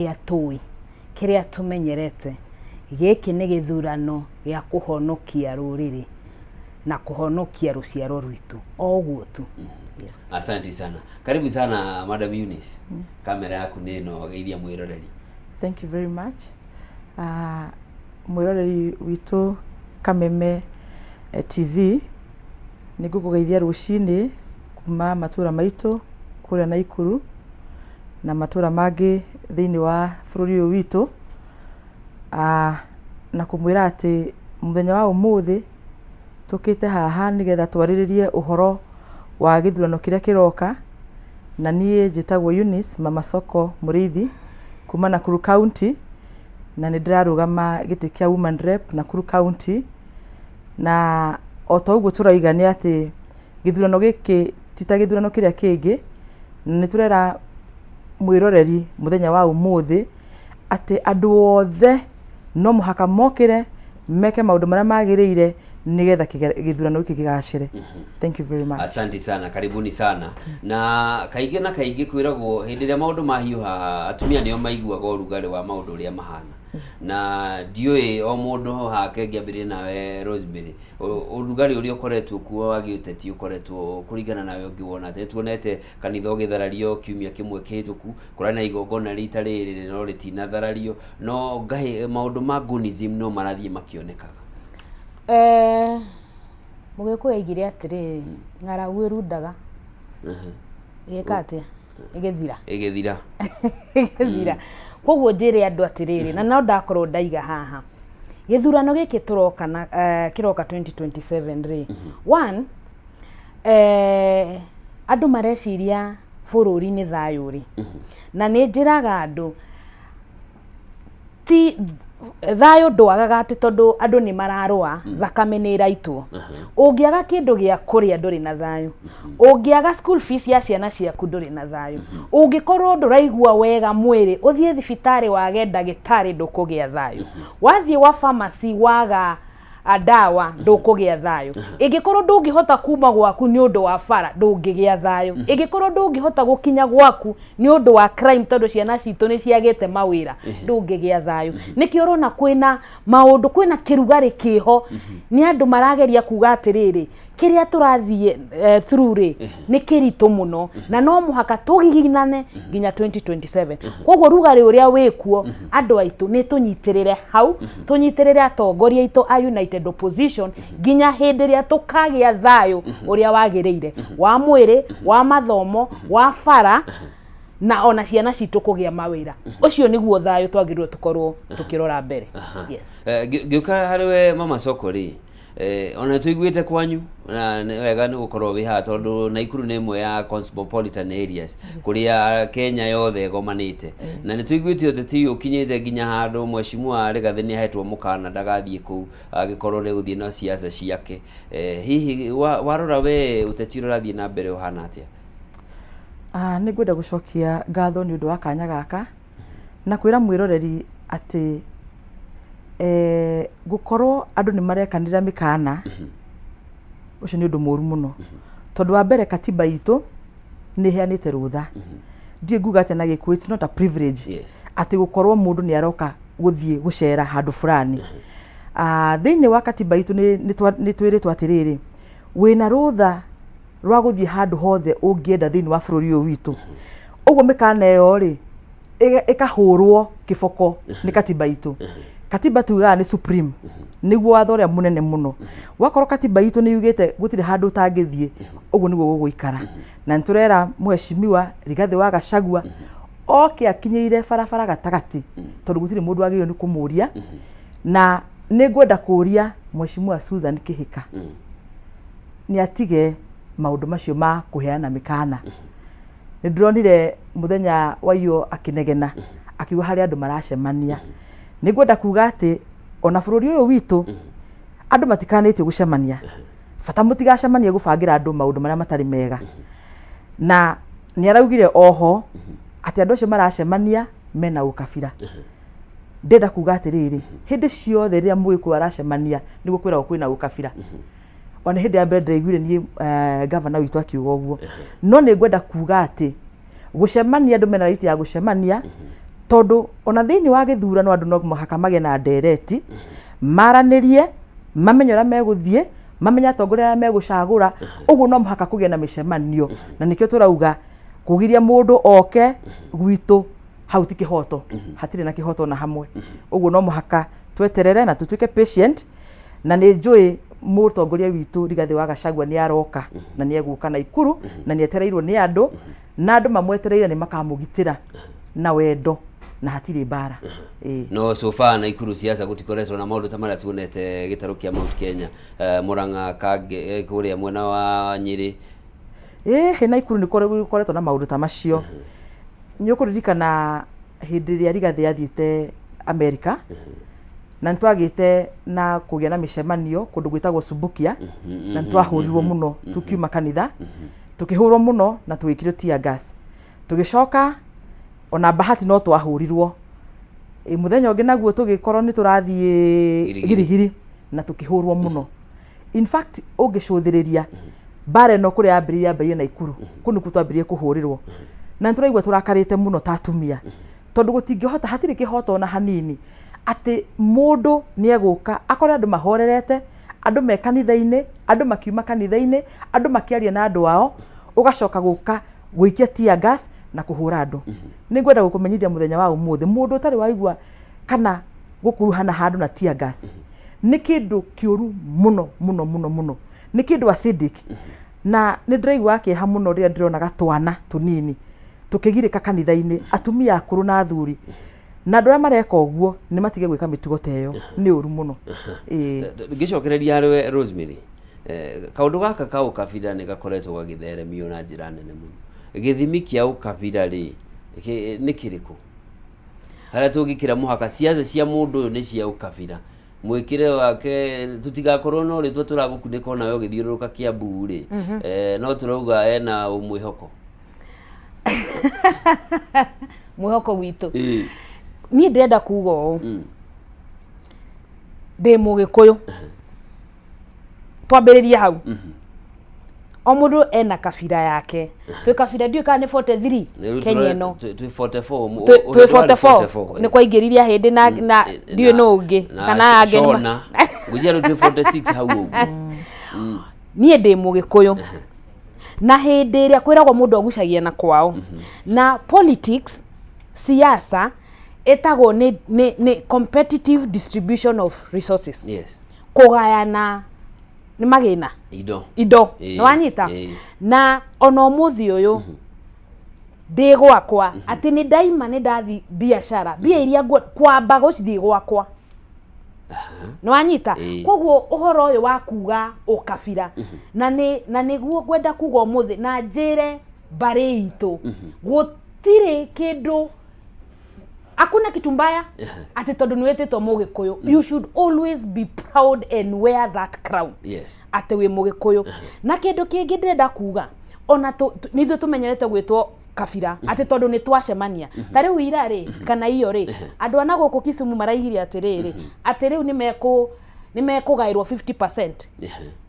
Kĩrĩa tũĩ, kĩrĩa tũmenyerete, gĩkĩ nĩ gĩthurano gĩa kũhonokia rũrĩrĩ na kũhonokia rũciaro rwitũ. O ũguo tu. Yes. Asante sana. Karibu sana, Madam Eunice. Kamera yaku nĩ ĩno, geithia mwĩroreri. Thank you very much. Mwĩroreri witũ Kameme TV, nĩ ngũkũgeithia rũcinĩ kuma matũra maitũ kũrĩa Naikuru na matũra mangĩ thĩinĩ wa bũrũri ũyũ witũ, na kũmwĩra atĩ mũthenya wa ũmũthĩ tũkĩte haha nĩgetha twarĩrĩrie ũhoro wa gĩthurano kĩrĩa kĩroka. Na niĩ njĩtagwo Eunice Mama Soko Mũrĩithi kuma Nakuru County, na nĩ ndĩrarũgama gĩtĩ kĩa Woman Rep Nakuru County. Na o ta ũguo tũrauga nĩ atĩ gĩthurano gĩkĩ ti ta gĩthurano kĩrĩa kĩngĩ, na nĩ tũrera mwĩroreri mũthenya wa ũmũthĩ atĩ andũ othe no mũhaka mokĩre meke maũndũ marĩa magĩrĩire nĩgetha gĩthurano gĩkĩ kĩgacĩre. Thank you very much. Asante sana, karibuni sana. Na kaingĩ na kaingĩ kwĩragwo hĩndĩ ĩrĩa maũndũ mahiũha, atumia nĩo maiguaga ũrugarĩ wa maũndũ ũrĩa mahana. Na ndiũĩ o mũndũ hake, ngĩambĩrĩria nawe Rosemary, ũrugarĩ ũrĩa ũkoretwo kuo wa gĩũteti ũkoretwo kũringana nawe ũngĩwona atĩa? Tuonete kanitha ũgĩtharario kiumia kĩmwe kĩhĩtũku, kũrarĩ na igongona rita rĩrĩ no rĩtinatharario, no ngaĩ maũndũ ma gunism no marathiĩ makĩonekaga. Mũgĩkũyũ aigire atĩrĩrĩ, ng'aragu ĩrundaga ĩgĩka atĩa? Ĩgĩthira. Ĩgĩthira. Ĩgĩthira. Koguo njĩre andũ atĩrĩrĩ, na no ndakorwo ndaiga haha, gĩthurano gĩkĩ tũroka na kĩroka 2027 rĩ, one, andũ mareciria bũrũri nĩ thayũ rĩ, na nĩ njĩraga andũ ti thayũ ndwagaga atĩ tondũ andũ nĩ mararũa, thakame nĩ ĩraitwo. Ũngĩaga kĩndũ gĩa kũrĩa, ndũrĩ na thayũ. Ũngĩaga school fees ya ciana ciaku, ndũrĩ na thayũ. Ũngĩkorwo ndũraigua wega mwĩrĩ, ũthiĩ thibitarĩ wage ndagĩtarĩ, ndũkũgĩa thayũ. Wathiĩ wa pharmacy waga ndawa, ndũkũgĩa thayũ. Ĩngĩkorwo ndũngĩhota kuma gwaku nĩ ũndũ wa bara, ndũngĩgĩa thayũ. Ĩngĩkorwo ndũngĩhota gũkinya gwaku nĩ ũndũ wa crime, tondũ ciana citũ nĩ ciagĩte mawĩra, ndũngĩgĩa thayũ. Nĩkĩo ũrona kwĩna maũndũ, kwĩna kĩrugarĩ kĩho, nĩ andũ marageria kuga atĩrĩrĩ, kĩrĩa tũrathiĩ through rĩ, nĩ kĩritũ mũno na no mũhaka tũgiginane nginya 2027. Koguo rugarĩ ũrĩa wĩkuo, andũ aitũ, nĩ tũnyitĩrĩre hau, tũnyitĩrĩre atongoria aitũ a United Opposition nginya hĩndĩ ĩrĩa tũkagĩa thayũ ũrĩa wagĩrĩire wa mwĩrĩ, wa mathomo, wa bara, na ona ciana citũ kũgĩa mawĩra. Ũcio nĩguo thayũ twagĩrĩirwo tũkorwo tũkĩrora mbere, yes. Ngĩũka harĩ we Mama Soko rĩ, ona tũiguĩte kwanyu na nĩ wega nĩ gũkorwo wĩ haha tondũ Naikuru nĩ ĩmwe ya cosmopolitan areas kũrĩa Kenya yothe ĩgomanĩte, na nĩ tũiguĩte ũteti ũkinyĩte nginya handũ Mheshimiwa Rigathĩ nĩ ahetwo mũkana ndagathiĩ kũu angĩkorwo nĩ gũthiĩ na siasa ciake. Hihi warora we ũteti ũrĩa ũrathiĩ na mbere ũhana atĩa? Nĩ ngwenda gũcokia ngatho nĩ ũndũ wa kanya gaka na kwĩra mwĩroreri atĩ gũkorwo andũ nĩ marekanĩra mĩkana, ũcio nĩ ũndũ mũru mũno, tondũ wa mbere katiba itũ nĩ ĩheanĩte rũtha. Ndiũĩ nguga atĩa na Gĩkũyũ, it's not a privilege atĩ gũkorwo mũndũ nĩ aroka gũthiĩ gũcera handũ fulani. Thĩinĩ wa katiba itũ nĩ twĩrĩtwo atĩrĩrĩ, wĩna rũtha rwa gũthiĩ handũ hothe ũngĩenda thĩinĩ wa bũrũri ũyũ witũ. Ũguo mĩkana ĩyo rĩ, ĩkahũrwo kĩboko nĩ katiba itũ. Katiba tugaga nĩ supreme, nĩguo watho ũrĩa mũnene mũno. Wakorwo katiba itũ nĩ yugĩte gũtirĩ handũ ũtangĩthiĩ, ũguo nĩguo gũgũikara. Na nĩ tũrera Mheshimiwa Rigathĩ wa Gachagua oke akinyĩire barabara gatagatĩ, tondũ gũtirĩ mũndũ wagĩrĩirwo nĩ kũmũria. Na nĩ ngwenda kũria Mheshimiwa Susan Kĩhĩka nĩ atige maũndũ macio ma kũheana mĩkana. Nĩ ndĩronire mũthenya wa iyo akĩnegena akiuga harĩ andũ maracemania. Nĩ ngwenda kuga atĩ ona bũrũri ũyũ witũ andũ matikanĩtio gũcemania, bata mũtigacemanie gũbangĩra andũ maũndũ marĩa matarĩ mega. Na nĩ araugire oho atĩ andũ acio maracemania mena ũkabira. Ndĩrenda kuga atĩrĩrĩ, hĩndĩ ciothe rĩrĩa Mũgĩkũyũ aracemania nĩguo kwĩragwo kwĩna ũkabira. Ona hĩndĩ ya mbere ndĩraiguire niĩ gavana witũ akiuga ũguo. No nĩ ngwenda kuga atĩ gũcemania, andũ mena right ya gũcemania. Tondũ ona thĩinĩ wa gĩthurano andũ no mũhaka magĩe na ndereti, maranĩrie, mamenye ũrĩa megũthiĩ, mamenye atongoria arĩa megũcagũra, ũguo no mũhaka kũgĩe na mĩcemanio. Na nĩkĩo tũrauga kũgiria mũndũ oke gwitũ hau ti kĩhoto, hatirĩ na kĩhoto ona hamwe. Ũguo no mũhaka tweterere na tũtuĩke patient, na nĩ njũĩ mũtongoria witũ Rigathĩ wa Gachagua nĩ aroka na nĩ egũka Naikuru na nĩ etereirwo nĩ andũ, na andũ mamwetereire nĩ makamũgitĩra na wendo na hatirĩ mbara. Ĩĩ. No so far Naikuru siasa gũtikoretwo na maũndũ ta marĩa tuonete gĩtarũ kĩa Mount Kenya, Murang'a, Kange, kũrĩa mwena wa Nyĩrĩ. Ĩĩ Naikuru nĩ gũkoretwo na maũndũ ta macio. Nĩ ũkũririkana hĩndĩ ĩrĩa Rigathĩ athiĩte Amerika, na nĩ twagĩte na kũgĩa na mĩcemanio kũndũ gwĩtagwo Subukia, na nĩ twahũrirwo mũno tũkiuma kanitha, tũkĩhũrwo mũno na tũgĩikĩrio tear gas. Tũgĩcoka ona Bahati no twahũrirwo. Mũthenya ũngĩ naguo tũgĩkorwo nĩ tũrathiĩ Girigiri. Girigiri na tũkĩhũrwo mũno. In fact ũngĩcũthĩrĩria mbara ĩno kũrĩa yambĩrĩirie, yambĩrĩirie Naikuru, kũu nĩkuo twambĩrĩirie kũhũrĩrwo. Na nĩ tũraigua tũrakarĩte mũno ta atumia, tondũ gũtingĩhota, hatirĩ kĩhoto ona hanini atĩ mũndũ nĩ egũka akore andũ mahorerete, andũ me kanitha-inĩ, andũ makiuma kanitha-inĩ, andũ makĩaria na andũ ao, ũgacoka gũka gũikia tear gas na kũhũra andũ. Nĩ ngwenda gũkũmenyithia mũthenya wa ũmũthĩ, mũndũ ũtarĩ waigua kana gũkuruhana handũ na tear gas nĩ kĩndũ kĩũru mũno mũno mũno mũno, nĩ kĩndũ acidic. Na nĩ ndĩraigua kĩeha mũno rĩrĩa ndĩronaga twana tũnini tũkĩgirĩka kanitha-inĩ, atumia akũrũ na athuri, na andũ arĩa mareka ũguo nĩ matige gwĩka mĩtugo ta ĩyo, nĩ ũru mũno. Ĩĩ. Ngĩcokereria harĩ we Rosemary, kaũndũ gaka ka ũkabira nĩ gakoretwo gagĩtheremio na njĩra nene mũno. Gĩthimi kĩa ũkabira rĩ, nĩ kĩrĩkũ? Harĩa tũngĩkĩra mũhaka ciaca cia mũndũ ũyũ nĩ cia ũkabira, mwĩkĩre wake tũtigakorwo no rĩtwa tũragũkunĩka onawe ũgĩthiũrũrũka Kiambu rĩ, no tũrauga ena mwĩhoko. Mwĩhoko witũ. Niĩ ndĩrenda kuga ũũ, ndĩ mũgĩkũyũ, twambĩrĩrie hau. O mũndũ ena kabira yake, twĩ kabira ndiũĩ kana nĩ 43 Kenya ĩno. Twĩ 44. Twĩ 44, nĩ kwaingĩririe hĩndĩ na ndiũĩ nũ ũngĩ kana angĩ. Ngwĩciria rĩu twĩ 46 hau ũguo. Niĩ ndĩ mũgĩkũyũ, na hĩndĩ ĩrĩa kwĩragwo mũndũ agucagia na kwao, na politics, siasa ĩtagwo nĩ competitive distribution of resources. Kũgayana nĩ magĩna, indo, indo. Nĩ wanyita? Na ona ũmũthĩ ũyũ ndĩ gwakwa, atĩ nĩ ndaima nĩ ndathi biacara, mbia iria kwamba gũcithiĩ gwakwa. Nĩ wanyita? Koguo ũhoro ũyũ wa kuga ũkabira, na nĩguo ngwenda kuga ũmũthĩ na njĩre mbarĩ itũ, gũtirĩ kĩndũ, hakuna kitu mbaya atĩ tondũ nĩ wĩtĩtwo mũgĩkũyũ. You should always be proud and wear that crown atĩ wĩ mũgĩkũyũ. Na kĩndũ kĩngĩ ndĩrenda kuga, ona nĩ ithuĩ tũmenyerete gwĩtwo kabira atĩ tondũ nĩ twacemania ta rĩu ira rĩ kana iyo rĩ, andũ a na gũkũ Kisumu maraigire atĩrĩrĩ, atĩ rĩu nĩ mekũgaĩrwo 50%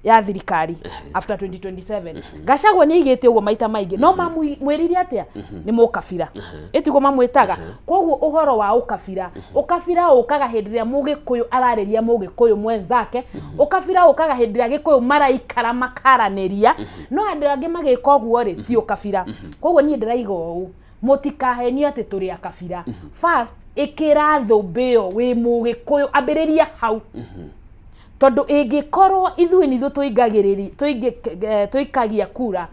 ya thirikari after 2027. Gachagua nĩ aigĩte ũguo maita maingĩ, no mamwĩrire atĩa? Nĩ mũkabira, ĩtiguo mamwĩtaga. Koguo ũhoro wa ũkabira, ũkabira ũkaga hĩndĩ ĩrĩa mũgĩkũyũ ararĩria mũgĩkũyũ mwenzake, ũkabira ũkaga hĩndĩ ĩrĩa gĩkũyũ maraikara makaranĩria, no andũ angĩ magĩka ũguo rĩ, ti ũkabira. Koguo niĩ ndĩraiga ũũ, mũtikahenio atĩ tũrĩ akabira. First, ĩkĩra thũmbĩ ĩyo wĩ mũgĩkũyũ, ambĩrĩria hau, tondũ ĩngĩkorwo ithuĩ nithuĩ tũikagia kura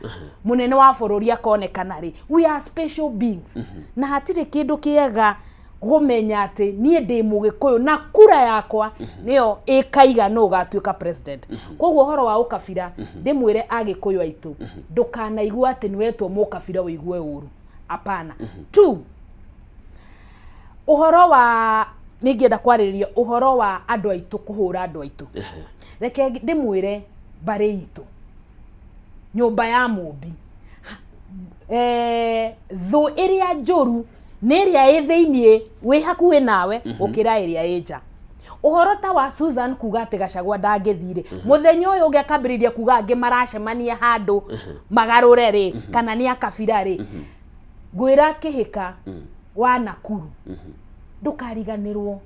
mũnene wa bũrũri akonekana rĩ, we are special beings, na hatirĩ kĩndũ kĩega gũmenya atĩ niĩ ndĩ mũgĩkũyũ na kura yakwa nĩyo ĩkaiga nũ ũgatuĩka president. Koguo ũhoro wa ũkabira, ndĩmwĩre agĩkũyũ aitũ, ndũkanaigua atĩ nĩwetwo mũkabira ũigue ũru, hapana. Two, ũhoro wa nĩ ingĩenda kwarĩrĩria ũhoro wa andũ aitũ kũhũra andũ aitũ. Reke ndĩmwĩre mbarĩ itũ, nyũmba ya mũmbi, thũ ĩrĩa njũru nĩ ĩrĩa ĩ thĩiniĩ wĩ hakuhĩ nawe gũkĩra ĩrĩa ĩ nja. Ũhoro ta wa Susan kuga atĩ Gachagua ndangĩthiĩ rĩ, mũthenya ũyũ ũngĩ akambĩrĩria kuga angĩ maracemania handũ magarũre rĩ, kana nĩ akabira rĩ, ngwĩra kĩhĩka. Wa Nakuru, ndũkariganĩrwo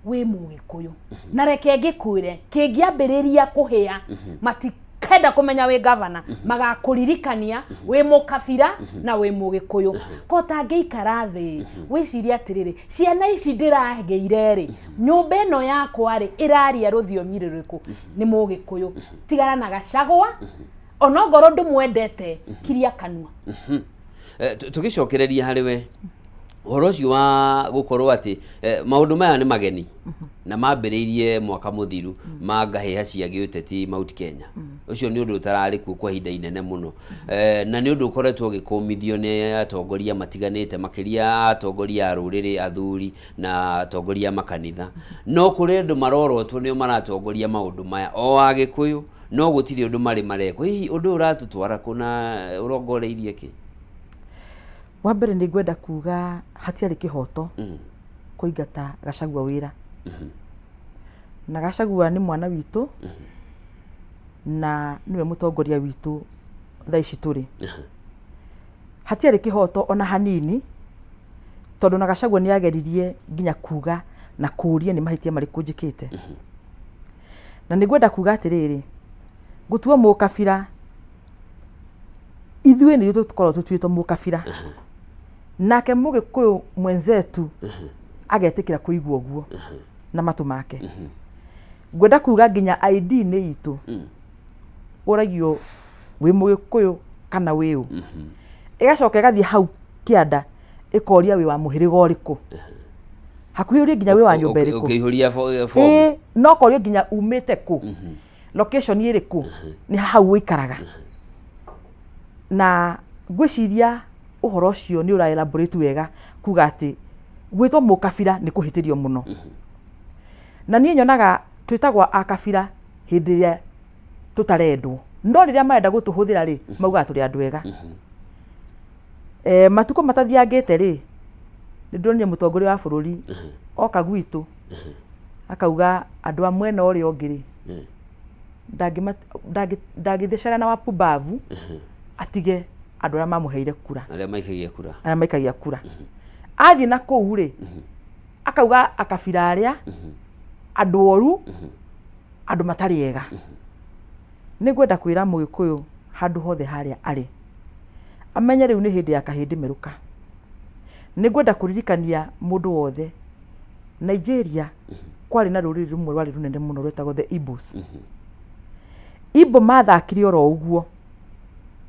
wĩ Mũgĩkũyũ, na reke ngĩkwĩre, kĩngĩambĩrĩria kũhĩa, matikenda kũmenya wĩ gavana, magakũririkania wĩ mũkabira na wĩ Mũgĩkũyũ. Ko tangĩikara thĩ wĩcirie atĩrĩrĩ, ciana ici ndĩragĩire rĩ, nyũmba ĩno yakwa rĩ, ĩraria rũthiomi rũrĩkũ? Nĩ Mũgĩkũyũ. Tigana na Gacagwa, onongorwo ndũmwendete, kiria kanua. Tũgĩcokereria harĩ we ũhoro ũcio wa gũkorwo atĩ maũndũ maya nĩ mageni na mambĩrĩirie mwaka mũthiru ma ngahĩha cia gĩũteti Mount Kenya, ũcio nĩ ũndũ ũtararĩ kuo kwa ihinda inene mũno, na nĩ ũndũ ũkoretwo ũgĩkũmithio nĩ atongoria matiganĩte, makĩria atongoria a rũrĩrĩ, athuri na atongoria a makanitha. No kũrĩ andũ marorotwo nĩo maratongoria maũndũ maya, o Agĩkũyũ, no gũtirĩ ũndũ marĩ marekwo. Hihi ũndũ ũyũ ũratũtwara kũ na ũrongoreirie kĩ? Wa mbere, nĩ ngwenda kuga hatiarĩ kĩhoto kũingata Gachagua wĩra, na Gachagua nĩ mwana witũ na nĩwe mũtongoria witũ thaa ici tũrĩ. Hatiarĩ kĩhoto ona hanini, tondũ na Gachagua nĩ ageririe nginya kuga na kũria nĩ mahĩtia marĩkũ njĩkĩte. Na nĩ ngwenda kuga atĩrĩrĩ, gũtuo mũkabira, ithuĩ nĩ ithuĩ tũkoragwo tũtuĩtwo mũkabira, nake Mũgĩkũyũ mwenzetu agetĩkĩra kũigua ũguo na matũ make. Ngwenda kuga nginya ID-inĩ itũ ũragio wĩ Mũgĩkũyũ kana wĩ ũ, ĩgacoka ĩgathiĩ hau kĩanda ĩkoria wĩ wa mũhĩrĩga ũrĩkũ, hakuhĩ ũrie nginya wĩ wa nyũmba ĩrĩkũ. Ũkĩihũria form. Ĩĩ, no korio nginya umĩte kũ, location ĩrĩkũ, nĩ hau ũikaraga. Na ngwĩciria ũhoro ũcio nĩ ũra elaborate wega kuga atĩ gwĩtwo mũkabira nĩ kũhĩtĩrio mũno. Na niĩ nyonaga twĩtagwo akabira hĩndĩ ĩrĩa tũtarendwo, no rĩrĩa marenda gũtũhũthĩra rĩ, maugaga tũrĩ andũ ega. Matukũ matathiangĩte rĩ, nĩ ndonire mũtongoria wa bũrũri oka gwitũ akauga andũ a mwena ũrĩa ũngĩ rĩ, ndangĩthecana na wapumbavu, atige andũ arĩa mamũheire kura. Arĩa maikagia kura. Arĩa maikagia kura. Athiĩ na kũu rĩ, akauga akabira arĩa andũ oru, andũ matarĩ ega. Nĩ ngwenda kwĩra Mũgĩkũyũ handũ hothe harĩa arĩ amenye rĩu nĩ hĩndĩ ya kahĩndĩ merũka. Nĩ ngwenda kũririkania mũndũ wothe, Nigeria kwarĩ na rũrĩrĩ rũmwe rwarĩ rũnene mũno rwetagwo the Igbos. Igbo mathakire oro ũguo,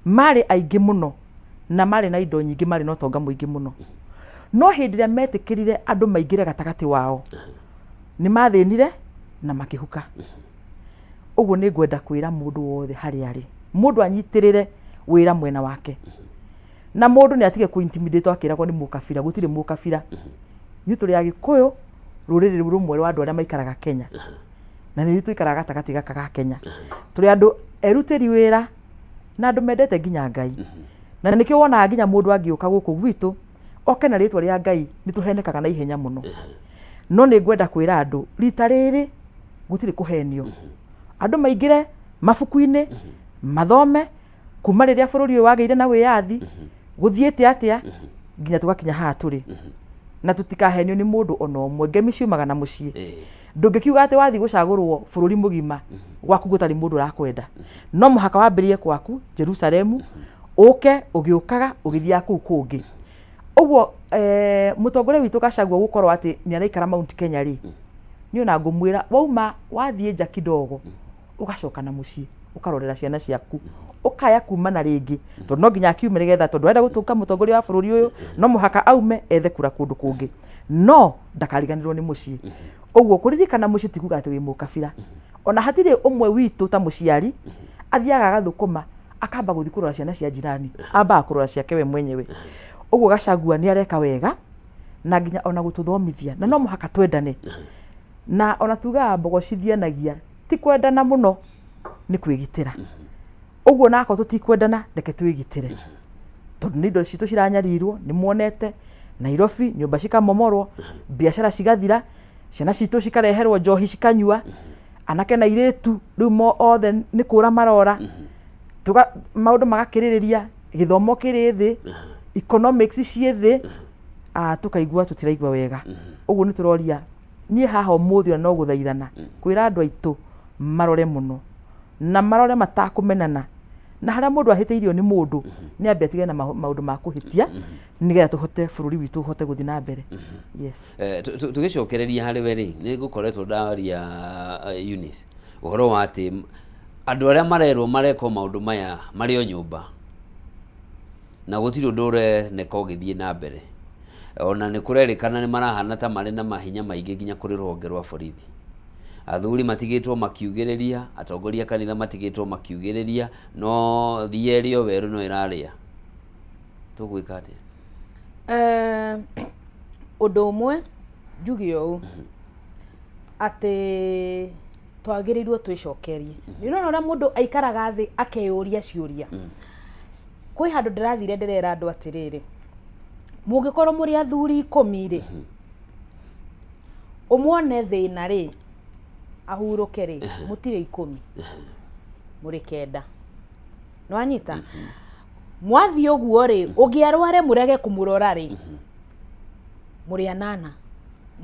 marĩ aingĩ mũno na marĩ na indo nyingĩ, marĩ na ũtonga mũingĩ mũno, no hĩndĩ ĩrĩa metĩkĩrire andũ maingĩre gatagatĩ wao, nĩ mathĩnire na makĩhuka. Ũguo nĩ ngwenda kwĩra mũndũ wothe harĩa arĩ, mũndũ anyitĩrĩre wĩra mwena wake, na mũndũ nĩ atige kũ intimidate akĩragwo nĩ mũkabira. Gũtirĩ mũkabira, ithuĩ tũrĩ Agĩkũyũ, rũrĩrĩ rũmwe rwa andũ arĩa maikaraga Kenya, na nĩ ithuĩ tũikaraga gatagatĩ gaka ga Kenya. Tũrĩ andũ erutĩri wĩra na andũ mendete nginya Ngai, na nĩkĩo wonaga nginya mũndũ angĩũka gũkũ gwitũ oke na rĩtwa rĩa Ngai, nĩ tũhenekaga na ihenya mũno. No nĩ ngwenda kwĩra andũ rita rĩrĩ gũtirĩ kũhenio. Andũ maingĩre mabuku-inĩ mathome kuma rĩrĩa bũrũri ũyũ wagĩire na wĩyathi, gũthiĩte atĩa nginya tũgakinya haha tũrĩ, na tũtikahenio nĩ mũndũ ona ũmwe. Ngemi ciumaga na mũciĩ. Ndũngĩkiuga atĩ wathiĩ gũcagũrwo bũrũri mũgima, gwaku gũtarĩ mũndũ ũrakwenda. No mũhaka wambĩrĩrie gwaku Jerusalemu, ũke ũgĩũkaga ũgĩthiaga kũu kũngĩ. Ũguo mũtongoria witũ Gachagua gũkorwo atĩ nĩ araikara Mount Kenya rĩ, niĩ ona ngũmwĩra, wauma wathiĩ nja kidogo, ũgacoka na mũciĩ, ũkarorera ciana ciaku, ũkaya kuma na rĩngĩ, tondũ no nginya akiume nĩgetha, tondũ arenda gũtuĩka mũtongoria wa bũrũri ũyũ, no mũhaka aume ethe kura kũndũ kũngĩ, no ndakariganĩrwo nĩ mũciĩ. Ũguo kũririkana mũciĩ ti kuga atĩ wĩ mũkabira. Ona hatirĩ ũmwe witũ ta mũciari athiaga agathũkũma akamba gũthiĩ kũrora ciana cia jirani, ambaga kũrora ciake we mwenyewe. Ũguo Gachagua nĩ areka wega na nginya ona gũtũthomithia, na no mũhaka twendane. Na ona tugaga mbogo cithianagia, ti kwendana mũno, nĩ kwĩgitĩra. Ũguo nakorwo tũtikwendana, reke twĩgitĩre, tondũ nĩ indo citũ ciranyarirwo. Nĩ muonete Nairobi nyũmba cikamomorwo, biacara cigathira, ciana citũ cikareherwo njohi cikanyua, anake na airĩtu rĩu othe nĩ kũra marora. Maũndũ magakĩrĩrĩria, gĩthomo kĩrĩ thĩ, economics ciĩ thĩ. Tũkaigua tũtiraigua wega. Ũguo nĩ tũroria niĩ haha ũmũthĩ ona no gũthaithana kwĩra andũ aitũ marore mũno na marore matakũmenana, na harĩa mũndũ ahĩtĩirio nĩ mũndũ nĩ ambe atigane na maũndũ ma kũhĩtia nĩgetha tũhote bũrũri witũ ũhote gũthiĩ na mbere. Yes. Tũgĩcokereria harĩ we rĩ, nĩ ngũkoretwo ndaria Eunice ũhoro wa atĩ andũ arĩa marerwo marekwo maũndũ maya marĩ o nyũmba na gũtirĩ ũndũ ũreneka ũgĩthiĩ na mbere, ona nĩ kũrerĩkana nĩ marahana ta marĩ na mahinya maingĩ nginya kũrĩ rũhonge rwa borithi. Athuri matigĩtwo makiugĩrĩria, atongoria a kanitha matigĩtwo makiugĩrĩria, no thiia ĩrĩ o werũ no ĩrarĩa. Tũgwĩka atĩa? Ũndũ ũmwe njuge ũũ, atĩ twagĩrĩirwo twĩcokerie. Nĩ ũrona ũrĩa mũndũ aikaraga thĩ akeyũria ciũria. Kwĩ handũ ndĩrathire ndĩrera andũ atĩrĩrĩ, mũngĩkorwo mũrĩ athuri 10 rĩ, ũmwone thĩna rĩ, ahurũke rĩ, mũtirĩ 10, mũrĩ 9. Nĩwanyita? Mwathiĩ ũguo rĩ, ũngĩ arware mũrege kũmũrora rĩ, mũrĩ 8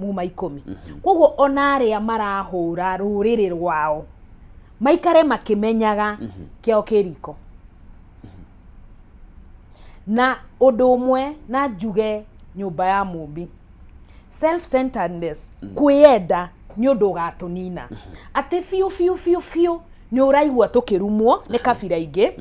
muma 10. Koguo ona arĩa marahũra rũrĩrĩ rwao maikare makĩmenyaga kĩao kĩ riko. Na ũndũ ũmwe na njuge nyũmba ya Mũmbi, self-centeredness, kwĩyenda nĩ ũndũ ũgatũnina. Atĩ biũ biũ biũ biũ nĩ ũraigua tũkĩrumwo nĩ kabira ingĩ,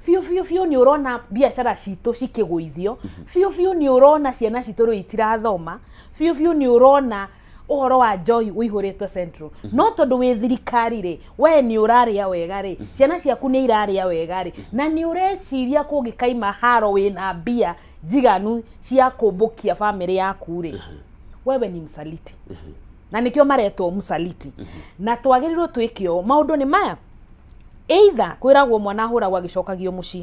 biũ biũ biũ nĩ ũrona biacara citũ cikĩgũithio, biũ biũ nĩ ũrona ciana citũ rĩu itirathoma, biũ biũ nĩ ũrona ũhoro wa njohi ũihũrĩte Central. No tondũ wĩ thirikari rĩ, we nĩ ũrarĩa wega rĩ, ciana ciaku nĩ irarĩa wega rĩ, na nĩ ũreciria kũngĩkaima haro wĩna mbia njiganu cia kũmbũkia bamĩrĩ yaku rĩ, wewe ni msaliti. Na nĩkĩo maretwo msaliti. Na twagĩrĩirwo twĩke ũũ, maũndũ nĩ maya, either kwĩragwo mwana ahũragwo agĩcokagio mũciĩ,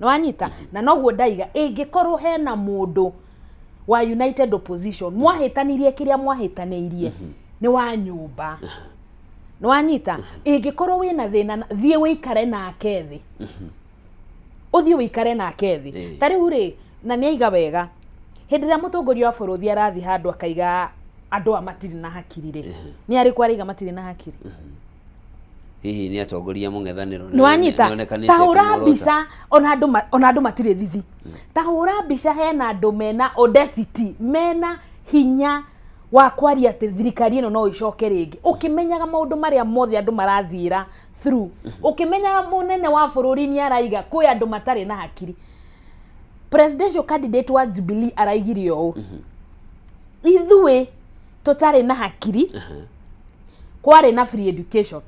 nĩwanyita? Na noguo ndaiga, ĩngĩkorwo hena mũndũ wa United Opposition mwahĩtanirie kĩrĩa mwahĩtanĩirie nĩ wa nyũmba, nĩwanyita? Ĩngĩkorwo wĩna thĩna, thiĩ wĩikare nake thĩ, ũthiĩ wĩikare nake thĩ. Ta rĩu rĩ, na nĩ aiga wega, hĩndĩ ĩrĩa mũtongoria wa bũrũri arathiĩ handũ akaiga andũ aya matirĩ na hakiri rĩ, nĩ arĩkũ araiga matirĩ na hakiri? Hihi nĩ atongoria mũng'ethanĩro? Nĩwanyita? Nĩonekanĩte Ta hũra akĩmũrota. mbica, ona andũ matirĩ thithi. Ta hũra mbica hena andũ mena audacity, mena hinya wa kwaria atĩ thirikari ĩno no ĩcoke rĩngĩ, ũkĩmenyaga maũndũ marĩa mothe andũ marathiĩra through, ũkĩmenyaga mũnene wa bũrũri nĩ araiga kwĩ andũ matarĩ na hakiri. Presidential candidate wa Jubilee araigire ũũ, ithuĩ tũtarĩ na hakiri kwarĩ na free education,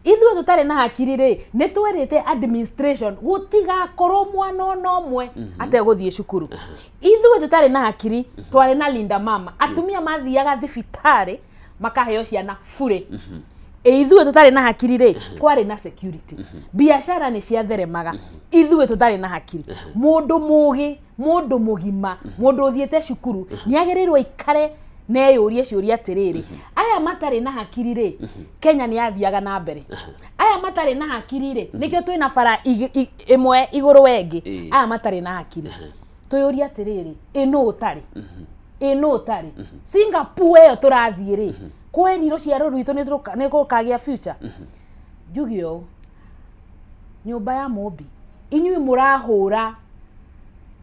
ithuĩ tũtarĩ na hakiri rĩ, nĩ twerĩte administration gũtigakorwo mwana ona ũmwe ategũthiĩ cukuru. Ithuĩ tũtarĩ na hakiri twarĩ na Linda Mama, atumia mathiaga thibitarĩ makaheo ciana bure. Ithuĩ tũtarĩ na hakiri rĩ, kwarĩ na security, biacara nĩ ciatheremaga. Ithuĩ tũtarĩ na hakiri. Mũndũ mũgĩ, mũndũ mũgima, mũndũ ũthiĩte cukuru nĩ agĩrĩirwo aikare neyũrie ciũria atĩrĩrĩ, aya matarĩ na hakiri rĩ, Kenya nĩ yathiaga na mbere? Aya matarĩ na hakiri rĩ, nĩkĩo twĩna bara ĩmwe igũrũ wa ĩngĩ? Aya matarĩ na hakiri, twĩyũrie atĩrĩrĩ, ĩ nũ ũtarĩ, ĩ nũ ũtarĩ? Singapore ĩyo tũrathiĩ rĩ, kweri rũciaro rwitũ nĩ rũkagĩa future? Njuge ũũ, nyũmba ya Mũmbi, inyuĩ mũrahũra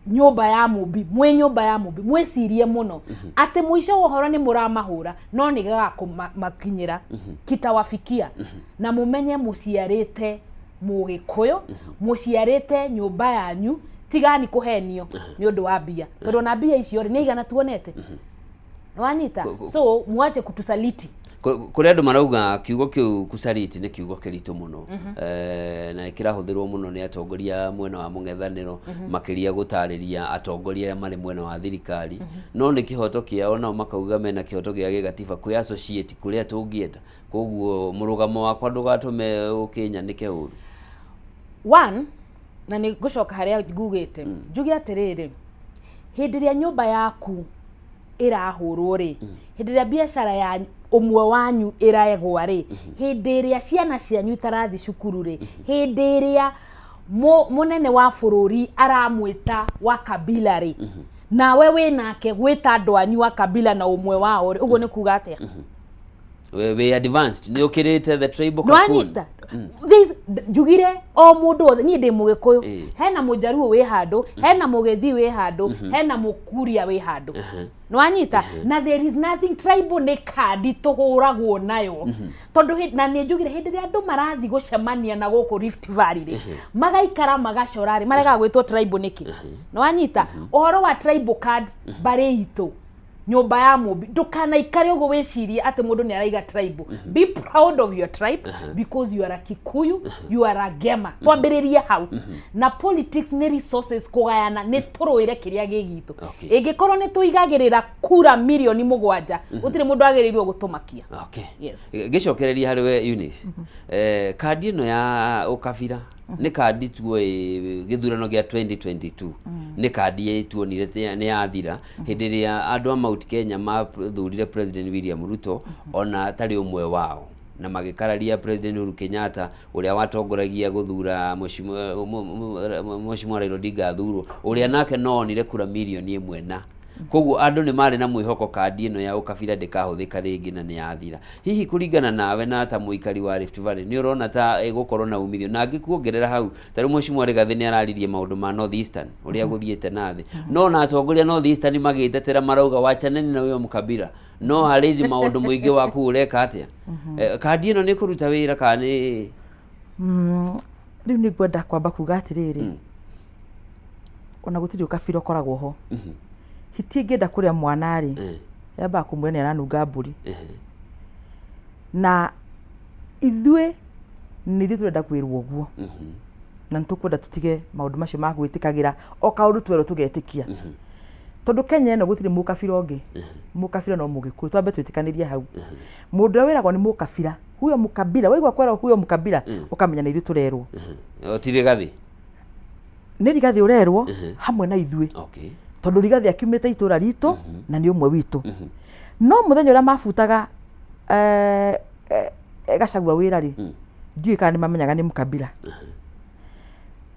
nyũmba ya Mũmbi, mwĩ nyũmba ya Mũmbi, mwĩcirie mũno atĩ mũico wa ũhoro nĩ mũramahũra, no nĩ gagakũmakinyĩra, kitawafikia, na mũmenye mũciarĩte Mũgĩkũyũ, mũciarĩte nyũmba yanyu. Tigani kũhenio nĩ ũndũ wa mbia, tondũ ona mbia icio rĩ, nĩ igana tuonete, nĩwanyita? So mwache kutusaliti. Kũrĩ andũ marauga kiugo kĩu kusaliti nĩ kiugo kĩritũ mũno, na kĩrahũthĩrwo mũno nĩ atongoria mwena wa mũng'ethanĩro, makĩria gũtarĩria atongoria arĩa marĩ mwena wa thirikari, no nĩ kĩhoto kĩao, nao makauga mena kĩhoto gĩa gĩgatiba kwĩ associate kũrĩa tũngĩenda, koguo mũrũgamo wakwa ndũgatũme ũkĩnyanĩke ũru. One, na nĩ ngũcoka harĩa ngugĩte, njuge atĩrĩrĩ, hĩndĩ ĩrĩa nyũmba yaku ĩrahũrwo rĩ, hĩndĩ ĩrĩa biacara ya ũmwe wanyu ĩragwa rĩ, hĩndĩ ĩrĩa ciana cianyu itarathiĩ cukuru rĩ, hĩndĩ ĩrĩa mũnene wa bũrũri aramwĩta wa kabila rĩ, Nawe wĩ nake gwĩta andũ anyu a kabila na ũmwe wao rĩ, ũguo nĩ kuga atĩa? We advanced nĩ ũkĩrĩte the tribal cocoon. Nwanyita. Njugire o mũndũ wothe, niĩ ndĩ Mũgĩkũyũ, hena Mũjaruo wĩ handũ, hena Mũgĩthi wĩ handũ, hena Mũkuria wĩ handũ, nwanyita? Na there is nothing tribal, nĩ kandi tũhũragwo nayo, tondũ na nĩ njugire hĩndĩ ĩrĩa andũ marathiĩ gũcemania na gũkũ Rift Valley rĩ, magaikara magacora rĩ, maregaga gwĩtwo tribal nĩkĩ? Nwanyita ũhoro wa tribal card? Mbarĩ itũ, nyũmba ya mũmbi, ndũkanaikare ũguo wĩcirie atĩ mũndũ nĩ araiga tribal. Be proud of your tribe because you are a Kikuyu, you are a Gema. Twambĩrĩrie hau. Na politics nĩ resources kũgayana, nĩ tũrũĩre kĩrĩa gĩ gitũ. Ĩngĩkorwo nĩ tũigagĩrĩra kura 7 mirioni gũtirĩ mũndũ agĩrĩirwo gũtũmakia. Yes. Ngĩcokereria harĩ we Eunice, kandi ĩno ya ũkabira nĩ kandi tuoĩ gĩthurano gĩa 2022, nĩ kandi tuonire nĩ yathira hĩndĩ ĩrĩa andũ a Mount Kenya mathurire President William Ruto ona atarĩ ũmwe wao, na magĩkararia President Uhuru Kenyatta ũrĩa watongoragia gũthura Mheshimiwa Raila Odinga athurwo, ũrĩa nake no onire kura 1 mirioni, na koguo andũ nĩ marĩ na mwĩhoko kandi ĩno ya ũkabira ndĩkahũthĩka rĩngĩ, na nĩ yathira. Hihi kũringana nawe na ta mũikari wa Rift Valley, nĩ ũrona ta ĩgũkorwo na umithio? Na ngĩkuongerera hau, ta rĩu Mheshimiwa Rigathĩ nĩ araririe maũndũ ma North Eastern ũrĩa gũthiĩte na thĩ, no na atongoria North Eastern magĩtetera marauga wachaneni na huyo mkabila, no harĩzi maũndũ mũingĩ waku ũreka atĩa? Kandi ĩno nĩ kũruta wĩra kana nĩ Rĩu nĩ ngwenda kwamba kuga atĩrĩrĩ, ona gũtirĩ ũkabira ũkoragwo ho. Hiti ĩngĩenda kũrĩa mwana rĩ, yambaga kũmwĩra nĩ aranunga mbũri. Na ithuĩ nĩ ithuĩ tũrenda kwĩrwo ũguo, na nĩ tũkwenda tũtige maũndũ macio ma gwĩtĩkagĩra o kaũndũ twerwo tũgetĩkia, tondũ Kenya ĩno gũtirĩ mũkabira ũngĩ, mũkabira no Mũgĩkũyũ. Twambe twĩtĩkanĩrie hau. Mũndũ ũrĩa wĩragwo nĩ mũkabira, huyo mkabila, waigua kwerwo huyo mkabila, ũkamenya nĩ ithuĩ tũrerwo. O ti Rigathĩ? Nĩ Rigathĩ ũrerwo hamwe na ithuĩ, tondũ Rigathĩ akiumĩte itũra ritũ na nĩ ũmwe witũ. No mũthenya ũrĩa mabutaga Gachagua wĩra rĩ, ndiũĩ kana nĩ mamenyaga nĩ mkabila.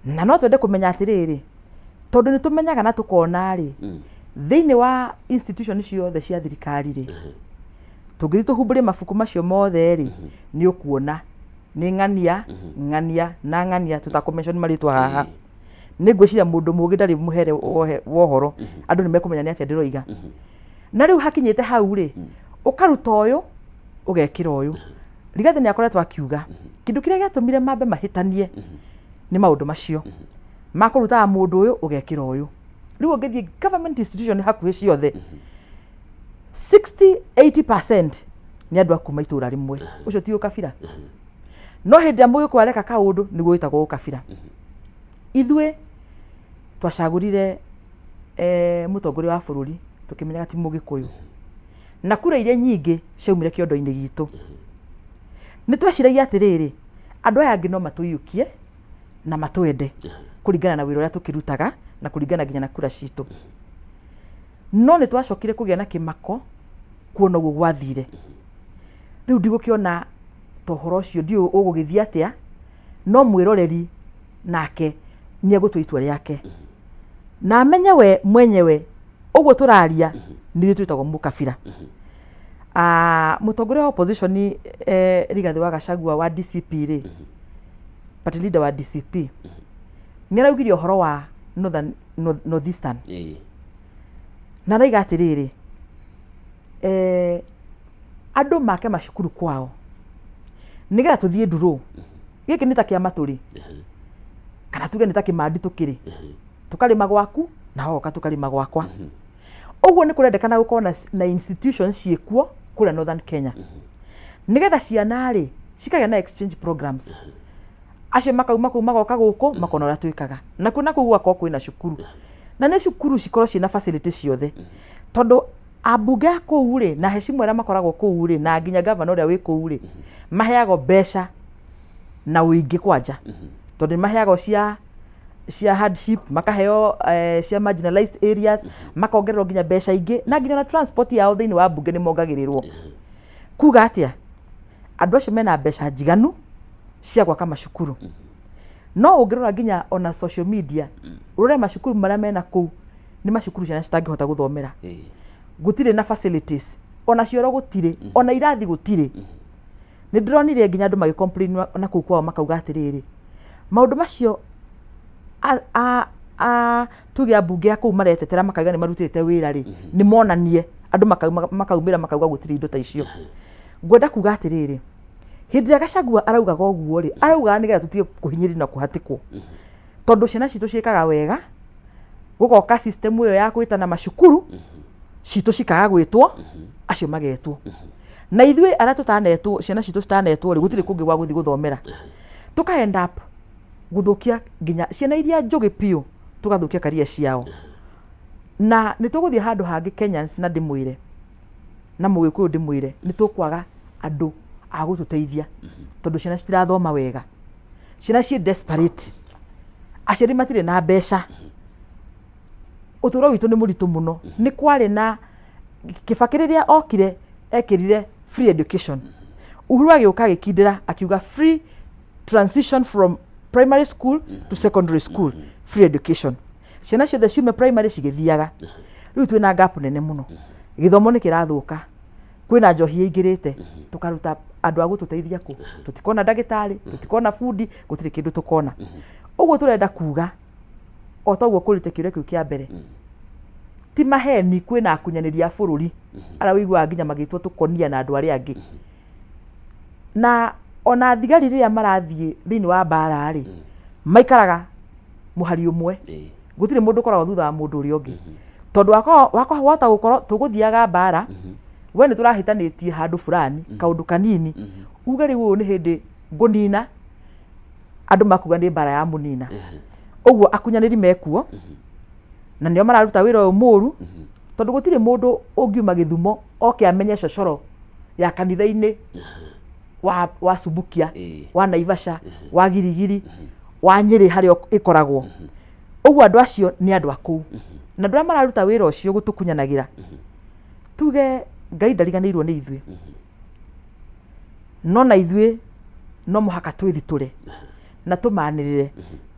Na no twende kũmenya atĩrĩrĩ, tondũ nĩ tũmenyaga na tũkona rĩ, thĩinĩ wa institution ciothe cia thirikari rĩ, tũngĩthiĩ tũhumbũrie mabuku macio mothe rĩ, nĩ ũkuona nĩ ng'ania, ng'ania na ng'ania, tũtakũ-mention marĩtwa haha. Nĩ ngwĩciria mũndũ mũgĩ ndarĩ mũhere wa ũhoro, andũ nĩ mekũmenya nĩ atĩa ndĩroiga. Na rĩu hakinyĩte hau rĩ, ũkaruta ũyũ ũgekĩra ũyũ. Rigathĩ nĩ akoretwo akiuga kĩndũ kĩrĩa gĩatũmire mambe mahĩtanie nĩ maũndũ macio makũrutaga mũndũ ũyũ ũgekĩra ũyũ. Rĩu ũngĩthiĩ government institution hakuhĩ ciothe, 60 80% nĩ andũ a kuma itũra rĩmwe. Ũcio ti ũkabira. No hĩndĩ ĩrĩa Mũgĩkũyũ areka kaũndũ, nĩguo wĩtagwo ũkabira. Ithuĩ twacagũrire mũtongoria wa bũrũri tũkĩmenyaga ti Mũgĩkũyũ, na kura iria nyingĩ ciaumire kĩondo-inĩ gitũ. Nĩ tweciragia atĩrĩrĩ, andũ aya angĩ no matũiyũkie na matwende kũringana na wĩra ũrĩa tũkĩrutaga na kũringana nginya na kura citũ. No nĩ twacokire kũgĩa na kĩmako kuona ũguo gwathire. Rĩu ndigũkĩona ta ũhoro ũcio, ndiũĩ ũgũgĩthiĩ atĩa, no mwĩroreri nake nĩ egũtua itua rĩake na amenye we mwenyewe. Ũguo tũraria nĩ ithuĩ twĩtagwo mũkabira. Mũtongoria wa opposition Rigathĩ wa Gachagua wa DCP rĩ, party leader wa DCP, nĩ araugire ũhoro wa northern, northeastern na araiga atĩrĩrĩ, andũ make macukuru kwao nĩgetha tũthiĩ ndurũ. Gĩkĩ nĩ ta kĩama tũrĩ, kana tuge nĩ ta kĩmandi tũkĩrĩ, tũkarĩma gwaku na woka tũkarĩma gwakwa. Ũguo nĩ kũrendekana gũkorwo na institutions ciĩkuo kũrĩa Northern Kenya, nĩgetha ciana rĩ cikagĩa na exchange programs, acio makauma kũu magoka gũkũ makona ũrĩa twĩkaga nakuo, na kũu gũgakorwo kwĩna cukuru, na nĩ cukuru cikorwo ciĩna facility ciothe, tondũ ambunge a kũu rĩ na hecimu arĩa makoragwo kũu rĩ, na nginya gavana ũrĩa wĩ kũu rĩ, maheagwo mbeca na ũingĩ kwanja, tondũ nĩ maheagwo cia hardship, makaheo cia marginalized areas, makongererwo nginya mbeca ingĩ, na nginya na transport yao thĩinĩ wa mbunge nĩ mongagĩrĩrwo. Kuga atĩa? Andũ acio mena mbeca njiganu cia gwaka macukuru. No ũngĩrora nginya ona social media, ũrore macukuru marĩa mena kũu Nĩ macukuru ciana citangĩhota gũthomera. Gũtirĩ na facilities, ona cioro gũtirĩ, ona irathi gũtirĩ. Nĩ ndĩronire nginya andũ magĩ complain na kũu kwao, makauga atĩrĩrĩ, maũndũ macio a tuge ambunge a kũu maretetera makauga nĩ marutĩte wĩra rĩ, nĩ monanie. Andũ makaumĩra makauga gũtirĩ indo ta icio. Ngwenda kuga atĩrĩrĩ, hĩndĩ ĩrĩa Gachagua araugaga ũguo rĩ, araugaga nĩgetha tũtige kũhinyĩrĩrio na kũhatĩkwo, tondũ ciana citũ ciĩkaga wega, gũgoka system ĩyo ya gwĩtana macukuru citũ cikaga gwĩtwo, acio magetwo, na ithuĩ arĩa tũtanetwo, ciana citũ citanetwo rĩ, gũtirĩ kũngĩ gwa gũthiĩ gũthomera. Tũka end up gũthũkia nginya ciana iria njũgĩ biũ, tũgathũkia career ciao, na nĩ tũgũthiĩ handũ hangĩ. Kenyans, na ndĩmwĩre na Mũgĩkũyũ, ndĩmwĩre nĩ tũkwaga andũ a gũtũteithia, tondũ ciana citirathoma wega, ciana ciĩ desperate, aciari matirĩ na mbeca, ũtũũro witũ nĩ mũritũ mũno. Nĩ kwarĩ na Kibaki, rĩrĩa okire ekĩrire free education. Uhuru agĩũka agĩkindĩra akiuga free transition from primary school to secondary school, free education, ciana ciothe ciume primary cigĩthiaga. Rĩu twĩna gap nene mũno, gĩthomo nĩ kĩrathũka, kwĩna njohi ĩingĩrĩte. Tũkaruta andũ a gũtũteithia kũ? Tũtikona ndagĩtarĩ, tũtikona bundi, gũtirĩ kĩndũ tũkona. Ũguo tũrenda kuga o toguo kũrĩte kĩũria kĩu kĩa mbere, ti maheni, kwĩna akunyanĩri a bũrũri arĩa ũiguaga nginya magĩtwo tũkonia na andũ arĩa angĩ, na ona thigari rĩrĩa marathiĩ thĩinĩ wa mbara rĩ, maikaraga mũhari ũmwe. Gũtirĩ mũndũ ũkoragwo thutha wa mũndũ ũrĩa ũngĩ, tondũ wako wahota gũkorwo tũgũthiaga mbara, we nĩ tũrahĩtanĩtie handũ fulani kaũndũ kanini, uge rĩu ũyũ nĩ hĩndĩ ngũnina, andũ makuga nĩ mbara ya mũnina. Ũguo akunyanĩri mekuo na nĩo mararuta wĩra ũyũ mũru, tondũ gũtirĩ mũndũ ũngiuma Gĩthumo oke amenye cocoro ya kanitha-inĩ wa Subukia, wa Naivasha, wa Girigiri, wa Nyĩrĩ harĩa ĩkoragwo. Ũguo andũ acio nĩ andũ a kũu, na andũ arĩa mararuta wĩra ũcio gũtũkunyanagĩra, tuge Ngai ndariganĩirwo nĩ ithuĩ, no na ithuĩ no mũhaka twĩthitũre na tũmanĩrĩre.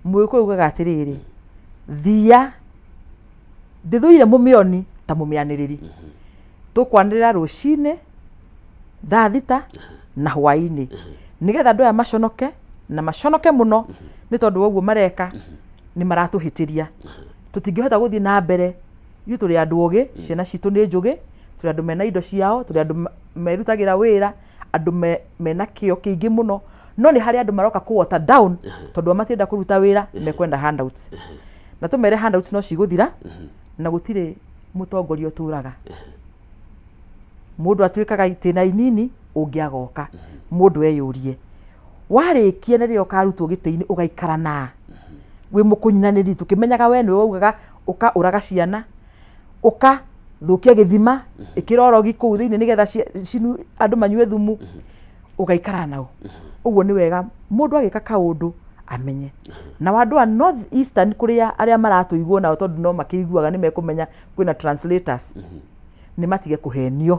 Mũgĩkũyũ ugaga atĩrĩrĩ, thia ndĩthũire mũmĩoni ta mũmĩanĩrĩri. Tũkwanĩrĩra rũcinĩ thaa 6 na hwaĩ-inĩ, nĩgetha andũ aya maconoke na maconoke mũno, nĩ tondũ wa ũguo mareka nĩ maratũhĩtĩria. Tũtingĩhota gũthiĩ na mbere. Ithuĩ tũrĩ andũ ogĩ, ciana citũ nĩ njũgĩ, tũrĩ andũ mena indo ciao, tũrĩ andũ merutagĩra wĩra, andũ mena kĩo kĩingĩ mũno, no nĩ harĩ andũ maroka kũ water down, tondũ o matienda kũruta wĩra, mekwenda handouts. Na tũmere handouts no cigũthira, na gũtirĩ mũtongoria ũtũraga. Mũndũ atuĩkaga itĩna inini, ũngĩ agoka. Mũndũ eyũrie, warĩkia na rĩrĩa ũkarutwo gĩtĩ-inĩ, ũgaikara na wĩ mũkũnyanĩri, tũkĩmenyaga we nĩwe waugaga ũka ũraga ciana, ũka thũkia gĩthima, ĩkĩra ũrogi kũu thĩinĩ nĩgetha andũ manyue thumu, ũgaikara nao ũguo? Nĩ wega mũndũ agĩka kaũndũ amenye. Na andũ a North Eastern, kũrĩa arĩa maratũigua nao, tondũ no makĩiguaga, nĩ mekũmenya kwĩna translators, nĩ matige kũhenio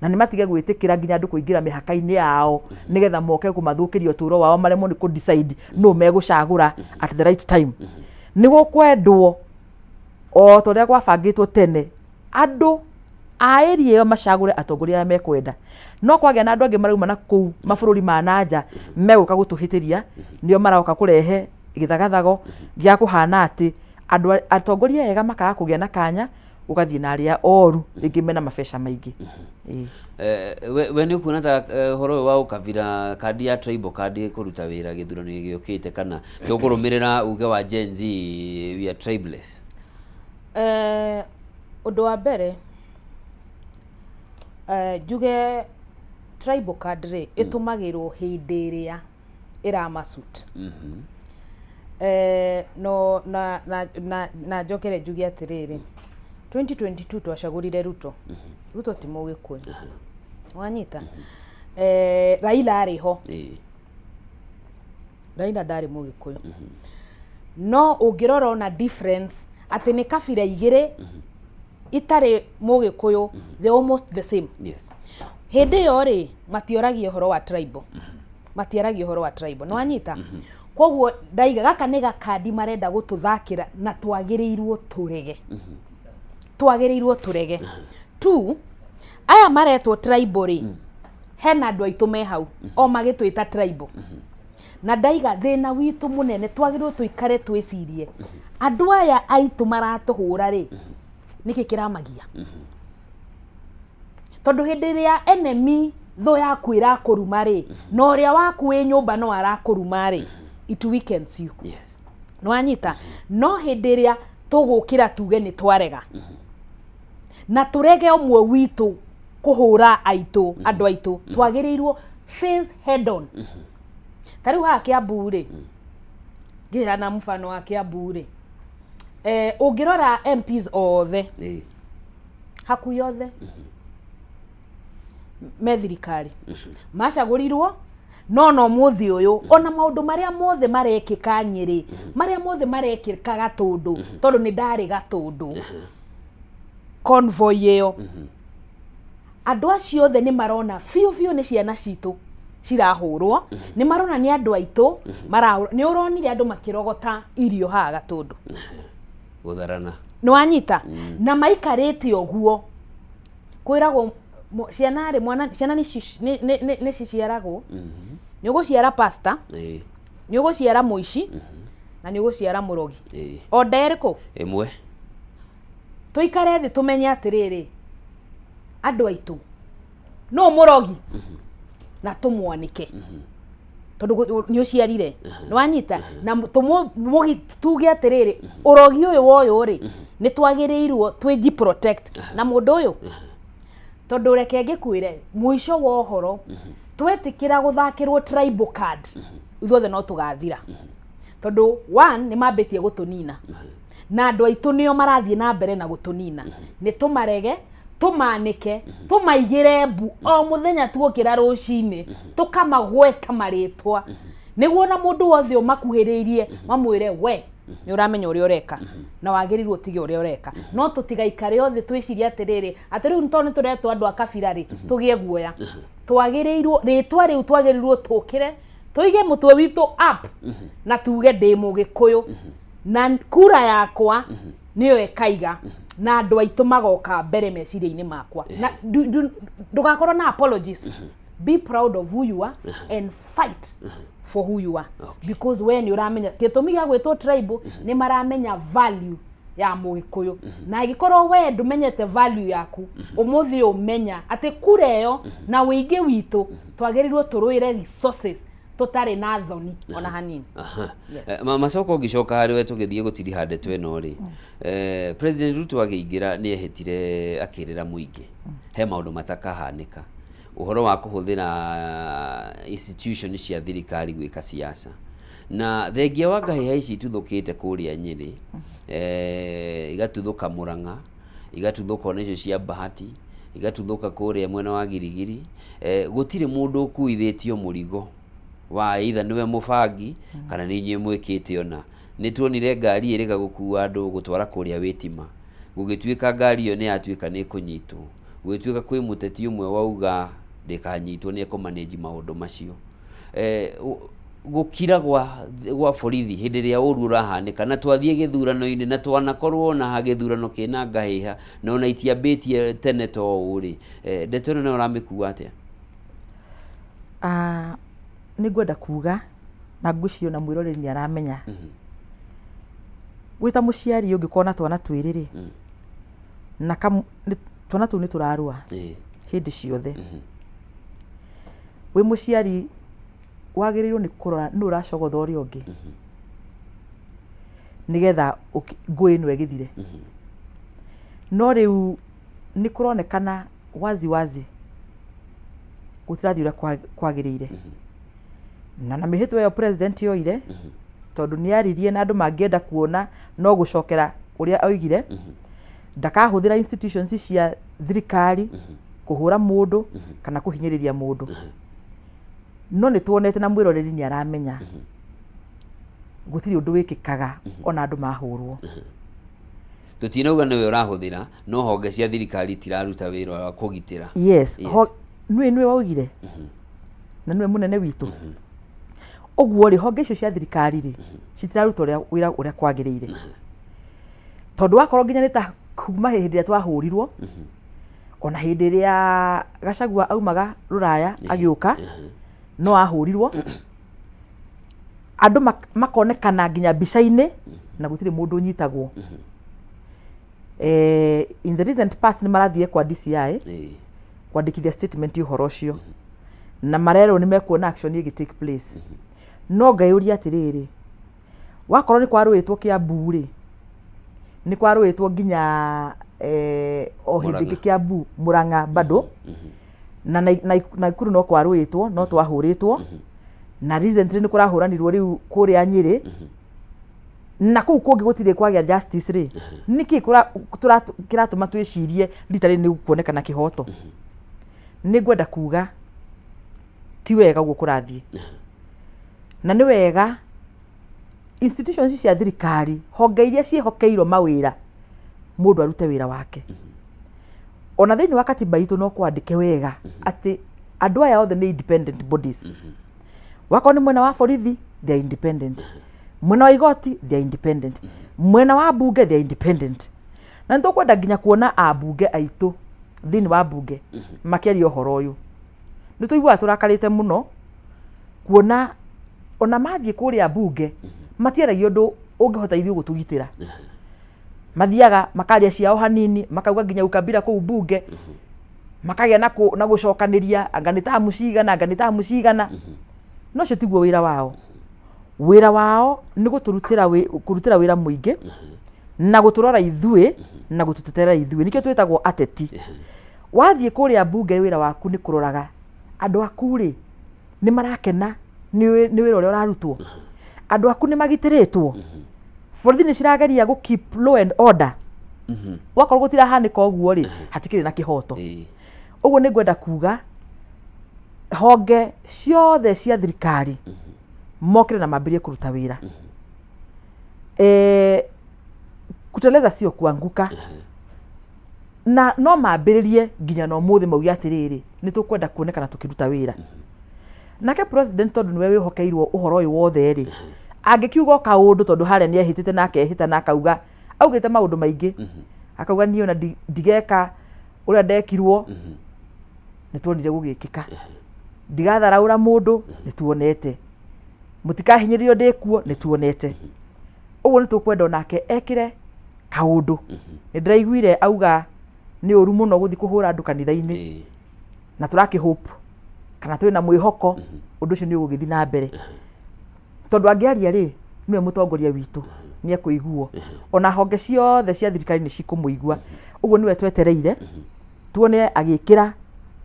na nĩ matige gwĩtĩkĩra nginya andũ kũingĩra mĩhaka-inĩ yao nĩgetha moke kũmathũkĩria ũtũũro wao, maremwo nĩ kũ decide nũ megũcagũra at the right time. Nĩ gũkwendwo o ta ũrĩa gwabangĩtwo tene, andũ a area ĩyo macagũre atongoria arĩa mekwenda, no kwagĩa na andũ angĩ marauma na kũu mabũrũri ma nanja megũka gũtũhĩtĩria, nĩo maroka kũrehe gĩthagathago gĩa kũhana atĩ andũ atongoria ega makaga kũgĩa na kanya, gũgathiĩ na arĩa oru rĩngĩ mena mabeca maingĩ. Ĩĩ. We nĩ ũkuona ta ũhoro ũyũ wa ũkabira, kandi ya tribal card kũruta wĩra gĩthurano gĩũkĩte, kana tũkũrũmĩrĩra uge wa Gen Z, "We are tribeless"? Ũndũ wa mbere, njuge tribal card rĩ, ĩtũmagĩrwo hĩndĩ ĩrĩa ĩramasuit. No na njokere njuge atĩrĩrĩ, 2022 twacagũrire Ruto. Ruto ti Mũgĩkũyũ, wanyita? Raila arĩ ho. Raila ndarĩ Mũgĩkũyũ, no ũngĩrora ona difference atĩ nĩ kabira igĩrĩ itarĩ Mũgĩkũyũ, they almost the same. Hĩndĩ ĩyo rĩ, matioragia ũhoro wa tribal, matiaragia ũhoro wa tribal, nĩ wanyita? Koguo ndaiga gaka nĩ gakandi marenda gũtũthakĩra na twagĩrĩirwo tũrege. Twagĩrĩirwo tũrege. Two, aya maretwo tribal rĩ, hena andũ aitũ me hau o magĩtwĩta tribal. Na ndaiga thĩna witũ mũnene twagĩrĩirwo tũikare twĩcirie andũ aya aitũ maratũhũra rĩ, nĩkĩ kĩramagia? Tondũ hĩndĩ ĩrĩa enemy thũ yaku ĩrakũruma rĩ, na ũrĩa waku wĩ nyũmba no arakũruma rĩ, it weakens you. Nĩwanyita? No hĩndĩ ĩrĩa tũgũkĩra tuge nĩ twarega, na tũrege ũmwe witũ kũhũra aitũ, andũ aitũ, twagĩrĩirwo face head on. Ta rĩu haha Kiambu rĩ, ngĩheana mfano wa Kiambu rĩ, ũngĩrora MPs othe, hakuhĩ othe me thirikari macagũrirwo, no mũthĩ ũyũ ona maũndũ marĩa mothe marekĩka Nyĩrĩ, marĩa mothe marekĩka Gatũndũ, tondũ nĩ ndarĩ Gatũndũ convoy ĩyo, andũ acio othe nĩ marona biũ biũ nĩ ciana citũ cirahũrwo, nĩ marona nĩ andũ aitũ marahũrwo. Nĩ ũronire andũ makĩrogota irio haha Gatũndũ. Gũtharana. Nĩ wanyita? Na maikarĩte ũguo kwĩragwo ciana rĩ, mwana ciana nĩ ciciaragwo. Nĩ ũgũciara pastor, nĩ ũgũciara mũici, na nĩ ũgũciara mũrogi. O nda ĩrĩkũ? Ĩmwe. Tũikare thĩ tũmenye atĩrĩrĩ, andũ aitũ no mũrogi na tũmwanĩke, tondũ nĩ ũciarire. Nĩ wanyita? Na tuge atĩrĩrĩ, ũrogi ũyũ woyũ rĩ, nĩ twagĩrĩirwo twĩji protect na mũndũ ũyũ, tondũ reke ngĩkwĩre, mũico wa ũhoro twetĩkĩra gũthakĩrwo tribal card, ithuothe no tũgathira, tondũ one nĩ mambĩtie gũtũnina, na andũ aitũ nĩo marathiĩ na mbere na gũtũnina. Nĩ tũmarege, tũmanĩke, tũmaigĩre mbu o mũthenya tuokĩra rũcinĩ, tũkamagweta marĩtwa, nĩguo na mũndũ wothe ũmakuhĩrĩirie mamwĩre, we nĩ ũramenya ũrĩa ũreka na wagĩrĩirwo ũtige ũrĩa ũreka. No tũtigaikare othe twĩcirie atĩrĩrĩ, atĩ rĩu tondũ nĩ tũretwo andũ a kabira rĩ, tũgĩe guoya. Twagĩrĩirwo rĩtwa rĩu, twagĩrĩirwo tũkĩre, tũige mũtwe witũ up na tuge ndĩ Mũgĩkũyũ, na kura yakwa nĩyo ĩkaiga, na andũ aitũ magoka mbere meciria-inĩ makwa. Na ndũgakorwo na apologies. Be proud of who you are and fight for who you are, because we nĩ ũramenya gĩtũmi gĩa gwĩtwo tribal. Nĩ maramenya value ya Mũgĩkũyũ, na angĩkorwo we ndũmenyete value yaku, ũmũthĩ ũmenya atĩ kura ĩyo na ũingĩ witũ twagĩrĩirwo tũrũĩre resources tũtarĩ na thoni ona hanini. Yes. Macoko ngĩcoka harĩ we, tũgĩthiĩ gũtiriha ndeto ĩno rĩ, President Ruto agĩingĩra nĩ ehĩtire akĩrĩra mũingĩ he maũndũ matakahanĩka, ũhoro wa kũhũthĩra institution cia thirikari gwĩka siasa, na thengia wa ngahĩha ici ituthũkĩte kũrĩa Nyĩrĩ, igatuthũka Mũrang'a, igatuthũka ona icio cia Bahati, igatuthũka kũrĩa mwena wa Girigiri, gũtirĩ mũndũ ũkuithĩtio mũrigo wa either nĩwe mũbangi kana nĩ inyuĩ mwĩkĩte. Ona nĩ tuonire ngari ĩrĩga gũkua andũ gũtwara kũrĩa wĩtima, gũgĩtuĩka ngari ĩyo nĩ yatuĩka nĩ ĩkũnyitwo, gũgĩtuĩka kwĩ mũteti ũmwe wauga ndĩkanyitwo, nĩ ekũmanĩnji maũndũ macio. Gũkira gwa borithi hĩndĩ ĩrĩa ũru ũrahanĩka, na twathiĩ gĩthurano-inĩ na twanakorwo na gĩthurano kĩna ngahĩha na ona itiambĩtie tene to ũũ rĩ, ndeto ĩno nayo ũramĩkua atĩa? Ah, nĩ ngwenda kuga na ngwĩciria ona mwĩroreri nĩ aramenya, wĩ ta mũciari ũngĩkorwo na twana twĩrĩ rĩ, na twana tũu nĩ tũrarũa hĩndĩ ciothe, wĩ mũciari wagĩrĩirwo nĩ kũrora nũ ũracogotha ũrĩa ũngĩ, nĩgetha ngũĩ ĩno ĩgĩthire. No rĩu nĩ kũronekana wazi wazi gũtirathiĩ ũrĩa kwagĩrĩire, na mĩhĩtwa ĩyo president yoire, tondũ nĩ aririe na andũ mangĩenda kuona no gũcokera ũrĩa oigire, ndakahũthĩra institutions cia thirikari kũhũra mũndũ kana kũhinyĩrĩria mũndũ. No nĩ tuonete na mwĩroreri nĩ aramenya gũtirĩ ũndũ wĩkĩkaga ona andũ mahũrwo. Tũtinauga nĩwe ũrahũthĩra, no honge cia thirikari itiraruta wĩra wa kũgitĩra. Yes. Nĩwe waugire na nĩwe mũnene witũ. Ũguo rĩ, honge icio cia thirikari rĩ, citiraruta ũrĩa wĩra ũrĩa kwagĩrĩire, tondũ wakorwo nginya nĩ ta Kuma hĩndĩ ĩrĩa twahũrirwo, ona hĩndĩ ĩrĩa Gachagua aumaga rũraya agĩũka, no ahũrirwo, andũ makonekana nginya mbica-inĩ na gũtirĩ mũndũ ũnyitagwo. In the recent past nĩ marathire kwa DCI kwandĩkithia statement ũhoro ũcio, na marerwo nĩ mekuona action ĩgĩ take place. No ngeyũria atĩrĩrĩ, wakorwo nĩ kwarũĩtwo Kiambu rĩ, nĩ kwarũĩtwo nginya o hĩndĩ ĩngĩ Murang'a. Kiambu, Murang'a bado, na Naikuru no kwarũĩtwo, no twahũrĩtwo, na recently nĩ kũrahũranirwo rĩu kũrĩa Nyĩrĩ, na kũu kũngĩ gũtirĩ kwagĩa justice rĩ, nĩkĩ kĩratũma twĩcirie rita rĩrĩ nĩ gũkuonekana kĩhoto? Nĩ ngwenda kuga ti wega ũguo kũrathiĩ, na nĩ wega institutions cia thirikari, honge iria ciĩhokeirwo mawĩra, mũndũ arute wĩra wake. Ona thĩinĩ wa katiba itũ no kwandĩke wega atĩ andũ aya othe nĩ independent bodies. Wakorwo nĩ mwena wa borithi, they are independent, mwena wa igoti, they are independent, mwena wa bunge, they are independent. Na nĩ tũkwenda nginya kuona ambunge aitũ thĩinĩ wa bunge makĩaria ũhoro ũyũ. Nĩ tũiguaga tũrakarĩte mũno kuona ona mathiĩ kũrĩa bunge matiaragia ũndũ ũngĩhota ithuĩ gũtũgitĩra. Mathiaga makaria ciao hanini, makauga nginya ukabila kũu bunge, makagĩa na gũcokanĩria anga nĩ tamu cigana, anga nĩ tamu cigana. No ũcio tiguo wĩra wao. Wĩra wao nĩ gũtũrutĩra kũrutĩra wĩra mũingĩ na gũtũrora ithuĩ na gũtũtetera ithuĩ. Nĩkĩo twĩtagwo ateti. Wathiĩ kũrĩa bunge, wĩra waku nĩ kũroraga andũ aku rĩ, nĩ marakena nĩ wĩra ũrĩa ũrarutwo, andũ aku nĩ magitĩrĩtwo, borithi nĩ cirageria gũ keep law and order. Wakorwo gũtirahanĩka ũguo rĩ, hatikĩrĩ na kĩhoto. Ũguo nĩ ngwenda kuga honge ciothe cia thirikari mokĩre na mambĩrĩrie kũruta wĩra. Kuteleza sio kuanguka, na no mambĩrĩrie nginya na ũmũthĩ mauge atĩrĩrĩ, nĩ tũkwenda kuonekana tũkĩruta wĩra. Nake president, tondũ nĩwe wĩhokeirwo ũhoro ũyũ wothe rĩ, angĩkiuga o kaũndũ, tondũ harĩa nĩ ehĩtĩte na akehĩta na akauga, augĩte maũndũ maingĩ, akauga niĩ ona ndigeka ũrĩa ndekirwo, nĩ tuonire gũgĩkĩka, ndigatharaũra mũndũ, nĩ tuonete, mũtikahinyĩrĩrio ndĩkuo, nĩ tuonete. Ũguo nĩ tũkwenda onake ekĩre kaũndũ. Nĩ ndĩraiguire auga nĩ ũru mũno gũthiĩ kũhũra andũ kanitha-inĩ, na tũrakĩ hope kana twĩna mwĩhoko ũndũ ũcio nĩ ũgũgĩthiĩ na mbere, tondũ angĩaria rĩ, nĩwe mũtongoria witũ, nĩ ekũiguo, ona honge ciothe cia thirikari nĩ cikũmũigua. Ũguo nĩwe twetereire tuone agĩkĩra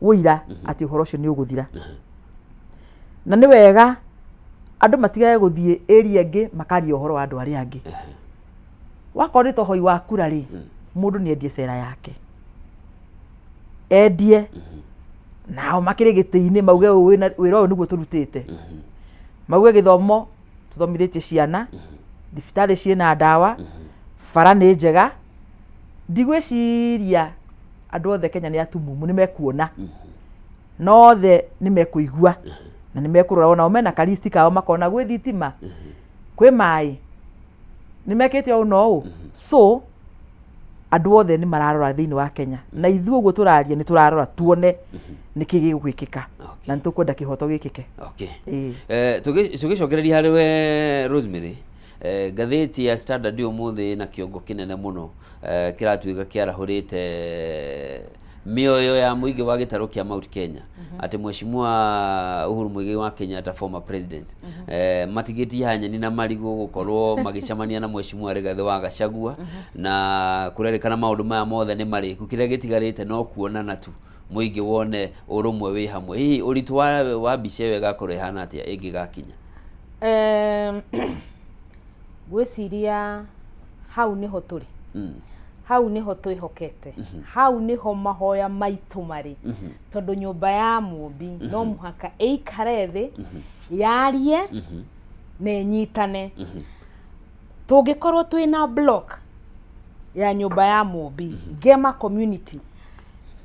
ũira atĩ ũhoro ũcio nĩ ũgũthira. Na nĩ wega andũ matigage gũthiĩ area ĩngĩ makaria ũhoro wa andũ arĩa angĩ. Wakorwo nĩ tohoi wa kura rĩ, mũndũ nĩ endie cera yake, endie nao makĩrĩ gĩtĩ-inĩ, mauge ũyũ wĩra ũyũ nĩguo tũrutĩte, mauge gĩthomo tũthomithĩtie ciana, thibitarĩ ciĩna ndawa, bara nĩ njega. Ndigwĩciria andũ othe Kenya nĩ atumumu, nĩ mekuona, na othe nĩ mekũigua na nĩ mekũrora. Onao mena karisti kao, makona gwĩ thitima, kwĩ maĩ, nĩ mekĩte ũũ na ũũ. So andũ othe nĩ mararora thĩinĩ wa Kenya, na ithuĩ ũguo tũraria nĩ tũrarora tuone nĩkĩ gĩgwĩkĩka, na nĩ tũkwenda kĩhoto gĩkĩke. Ĩĩ. Tũgĩcokereria harĩ we Rosemary, ngathĩti ya Standard ũmũthĩ na kĩongo kĩnene mũno kĩratuĩka kĩarahũrĩte mĩoyo ya mũingĩ wa gĩtarũ kĩa Mount Kenya, atĩ Mheshimiwa Uhuru Muigai wa Kenyatta, former president, matigĩtie hanyeni na marigũ gũkorwo magĩcemania na Mheshimiwa Rigathĩ wa Gachagua, na kũrerĩkana maũndũ maya mothe nĩ marĩku, kĩrĩa gĩtigarĩte no kuonana tu, mũingĩ wone ũrũmwe wĩ hamwe. Hihi ũritũ wa mbica ĩyo ĩgakorwo ĩhana atĩa ĩngĩgakinya? Ngwĩciria hau nĩho tũrĩ, hau nĩho twĩhokete, hau nĩho mahoya maitũ marĩ, tondũ nyũmba ya mũmbi no mũhaka ĩikare thĩ, yarie na ĩnyitane. Tũngĩkorwo twĩna block ya nyũmba ya mũmbi Ngema community,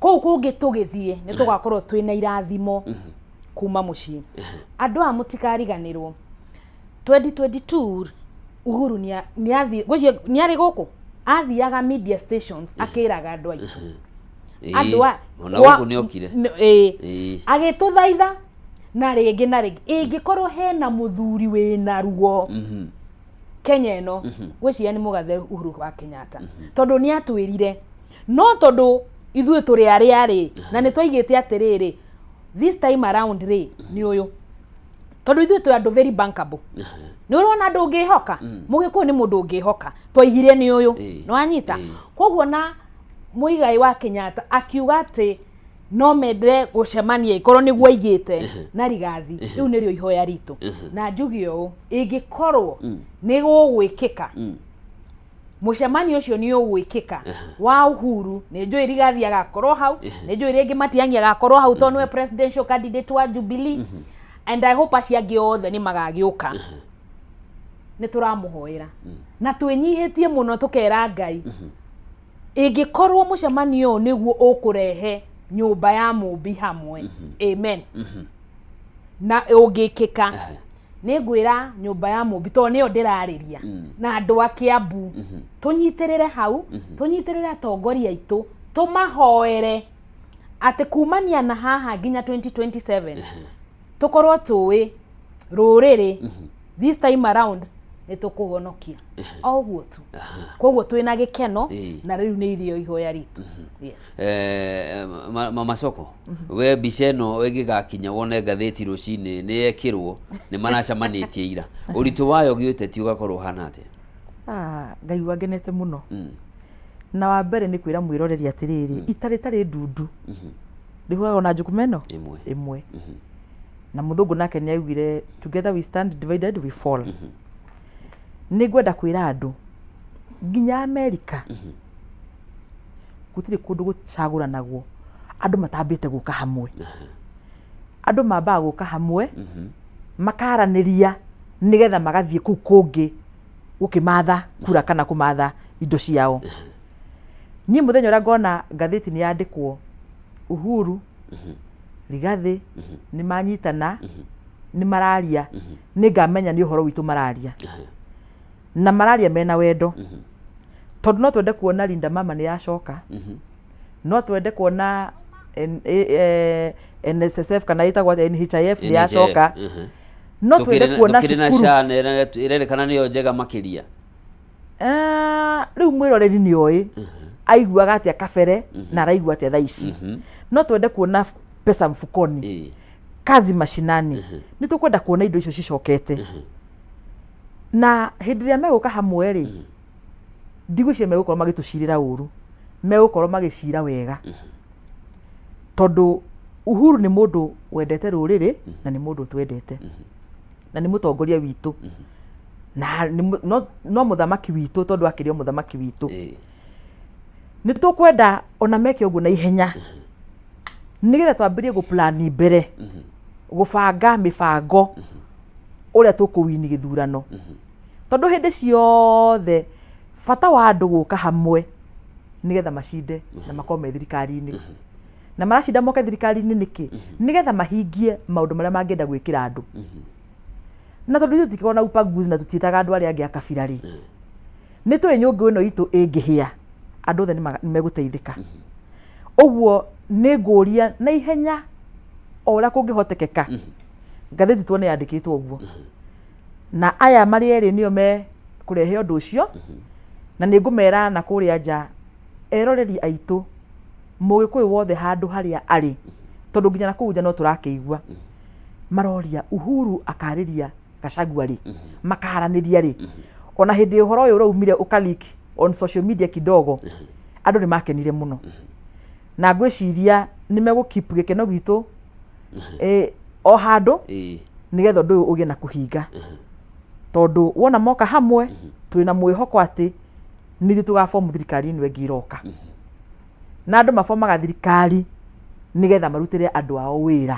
kũu kũngĩ tũgĩthiĩ nĩ tũgakorwo twĩna irathimo kuma mũciĩ. Andũ aya mũtikariganĩrwo, 2022 Uhuru nĩ athiĩ, ngwĩciria nĩ arĩ gũkũ. Athiaga media stations akĩraga andũ aitũ, andũ a Ona gũkũ nĩ okire. Ĩĩ. Agĩtũthaitha na rĩngĩ na rĩngĩ, ĩngĩkorwo hena mũthuri wĩna ruo Kenya ĩno, ngwĩciria nĩ mũgathe Uhuru wa Kenyatta, tondũ nĩ atwĩrire, no tondũ ithuĩ tũrĩ arĩa rĩ na nĩ twaigĩte atĩrĩrĩ, this time around rĩ, nĩ ũyũ, tondũ ithuĩ twĩ andũ very bankable. Nĩ ũrona andũ ũngĩhoka, Mũgĩkũyũ nĩ mũndũ ũngĩhoka. Twaigire nĩ ũyũ. Nĩ wanyita? Koguo na Mũigai wa Kenyatta akiuga atĩ no mende gũcemania ikorwo nĩguo aigĩte na Rigathi. Rĩu nĩrĩo ihoya ritũ, na njuge ũũ, ĩngĩkorwo nĩ gũgwĩkĩka, mũcemanio ũcio nĩ ũgwĩkĩka wa Uhuru, nĩ njũĩ Rigathi agakorwo hau, nĩ njũĩ rĩngĩ Matiang'i agakorwo hau tondũ nĩwe presidential candidate wa Jubilee, and I hope acio angĩ othe nĩ magagĩũka. Nĩ tũramũhoera na twĩnyihĩtie mũno, tũkera Ngai, ĩngĩkorwo mũcemanio ũyũ nĩguo ũkũrehe nyũmba ya mũmbi hamwe, amen. Na ũngĩkĩka, nĩ ngwĩra nyũmba ya mũmbi, tondũ nĩyo ndĩrarĩria, na andũ a Kĩambu tũnyitĩrĩre hau, tũnyitĩrĩre atongoria aitũ, tũmahoere atĩ kumania na haha nginya 2027 tũkorwo tũĩ rũrĩrĩ this time around nĩ tũkũhonokia o ũguo tu. Koguo twĩna gĩkeno na rĩu nĩ irio ihoya ritũ, yes. Mama Soko, we mbica ĩno ĩngĩgakinya wone ngathĩti rũcinĩ nĩ yekĩrwo nĩ maracemanĩtie ira, ũritũ wayo gĩũteti ũgakorwo ũhana atĩa? Ah, ngaigua ngenete mũno. Na wa mbere nĩ kwĩra mwĩroreri atĩrĩrĩ, ita rĩtarĩ ndundu rĩhũragwo na njũkuma ĩno ĩmwe. Ĩmwe. Na mũthũngũ nake nĩ augire, "Together we stand, divided we fall." Nĩ ngwenda kwĩra andũ nginya Amerika, gũtirĩ kũndũ gũcagũranagwo andũ matambĩte gũka hamwe. Andũ mambaga gũka hamwe, makaranĩria, nĩgetha magathiĩ kũu kũngĩ gũkĩmatha kura kana kũmatha indo ciao. Niĩ mũthenya ũrĩa ngona ngathĩti nĩ yandĩkwo Uhuru, Rigathĩ nĩ manyitana, nĩ mararia, nĩ ngamenya nĩ ũhoro witũ mararia, na mararia mena wendo, tondũ no twende kuona Linda Mama nĩ yacoka, no twende kuona NSSF kana ĩtagwo atĩa, NHIF nĩ yacoka, no twende kuona Tukĩrĩ na cukuru SHA na ĩrerĩkana nĩyo njega makĩria. Ah, rĩu mwĩroreri nĩ oĩ aiguaga atĩa kabere na araigua atĩa thaa ici. No twende kuona pesa mfukoni, kazi mashinani, nĩ tũkwenda kuona indo icio cicokete. Na hĩndĩ ĩrĩa megũka hamwe rĩ, ndigwĩciria megũkorwo magĩtũcirĩra ũru, megũkorwo magĩcira wega, tondũ Uhuru nĩ mũndũ wendete rũrĩrĩ na nĩ mũndũ ũtwendete na nĩ mũtongoria witũ na nĩ no mũthamaki witũ, tondũ akĩrĩ o mũthamaki witũ. Nĩ tũkwenda ona meke ũguo na ihenya, nĩgetha twambĩrĩrie gũplani mbere, gũbanga mĩbango ũrĩa tũkũwini gĩthurano, tondũ hĩndĩ ciothe bata wa andũ gũka hamwe nĩgetha macinde na makorwo me thirikari-inĩ. Na maracinda moke thirikari-inĩ nĩkĩ? Nĩgetha mahingie maũndũ marĩa mangĩenda gwĩkĩra andũ. Na tondũ ithuĩ tũtikoragwo na ubaguzi na tũtiĩtaga andũ arĩa angĩ a kabira rĩ, nĩ tũĩ nyũngũ ĩno itũ ĩngĩhĩa andũ othe nĩ megũteithĩka. Ũguo nĩ ngũria na ihenya o ũrĩa kũngĩhotekeka, ngathĩti tuone yandĩkĩtwo ũguo, na aya marĩ erĩ nĩo me kũrehe ũndũ ũcio. Na nĩ ngũmera na kũrĩa nja eroreri aitũ, Mũgĩkũyũ wothe handũ harĩa arĩ, tondũ nginya na kũu nja no tũrakĩigua maroria Uhuru akarĩria Gachagua rĩ, makaranĩria rĩ. Ona hĩndĩ ũhoro ũyũ ũraumire ũka leak on social media kidogo, andũ nĩ makenire mũno, na ngwĩciria nĩ megũ keep gĩkeno gitũ o handũ, nĩgetha ũndũ ũyũ ũgĩe na kũhinga, tondũ wona moka hamwe, twĩna mwĩhoko atĩ nĩ ithuĩ tũgabomu thirikari ĩno ĩngĩ ĩroka. Na andũ mabomaga thirikari nĩgetha marutĩre andũ ao wĩra,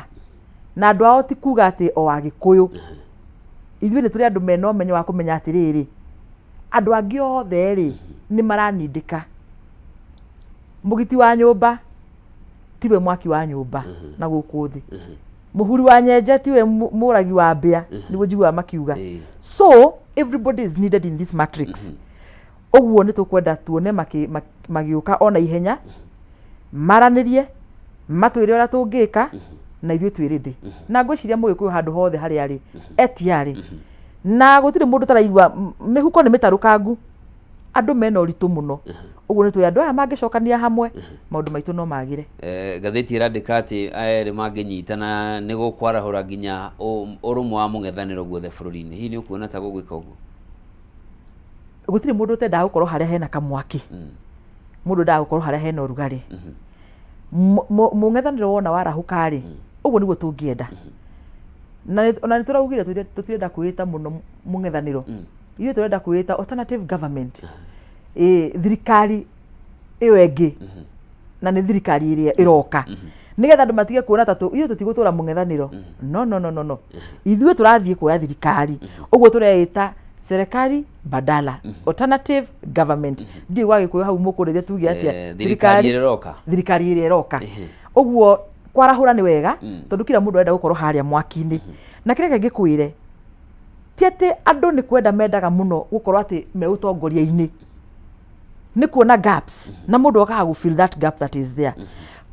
na andũ ao ti kuga atĩ o Agĩkũyũ. Ithuĩ nĩ tũrĩ andũ mena ũmenyo wa kũmenya atĩrĩrĩ, andũ angĩ othe rĩ nĩ maranindĩka. Mũgiti wa nyũmba tiwe mwaki wa nyũmba na gũkũ thĩ, mũhuri wa nyenje tiwe mũragi wa mbĩa, nĩguo njiguaga makiuga. So everybody is needed in this matrix. Ũguo nĩ tũkwenda tuone magĩũka ona ihenya, maranĩrie, matwĩre ũrĩa tũngĩka, na ithuĩ twĩ ready. Na ngwĩciria Mũgĩkũyũ handũ hothe harĩa arĩ, e tayari. Na gũtirĩ mũndũ ũtaraigua mĩhuko nĩ mĩtarũkangu, andũ mena ũritũ mũno. Ũguo nĩ tũĩ andũ aya mangĩcokania hamwe, maũndũ maitũ no magĩre. Ngathĩti ĩrandĩka atĩ aya erĩ mangĩnyitana nĩ gũkwarahũra nginya ũrũmwe wa mũng'ethanĩro guothe bũrũri-inĩ. Hihi nĩ ũkuona ta gũgwĩka ũguo? Gũtirĩ mũndũ ũtendaga gũkorwo harĩa hena kamwaki. Mũndũ endaga gũkorwo harĩa hena ũrugarĩ. Mũng'ethanĩro wona warahũka rĩ, ũguo nĩguo tũngĩenda. Na ona nĩ tũraugire tũtirenda kwĩĩta mũno mũng'ethanĩro. Ithuĩ tũrenda kwĩĩta alternative government. Ĩ, thirikari ĩyo ĩngĩ, na nĩ thirikari ĩrĩa ĩroka. Nĩgetha andũ matige kuona ta ithuĩ tũtigũtũra mũng'ethanĩro. No, no, no, no, no. Ithuĩ tũrathiĩ kuoya thirikari. Ũguo tũreĩta serikali badala, alternative government. Ndiũĩ gwa Gĩkũyũ hau mũkũrĩria tuge atĩa? Thirikari ĩrĩa ĩroka. Thirikari ĩrĩa ĩroka. Ũguo kwarahũra nĩ wega, tondũ kila mũndũ arenda gũkorwo harĩa mwaki-inĩ. Na kĩrĩa kĩngĩkwĩre, ti atĩ andũ nĩ kwenda mendaga mũno gũkorwo atĩ me ũtongoria-inĩ. Nĩ kuona gaps, na mũndũ okaga gũ fill that gap that is there.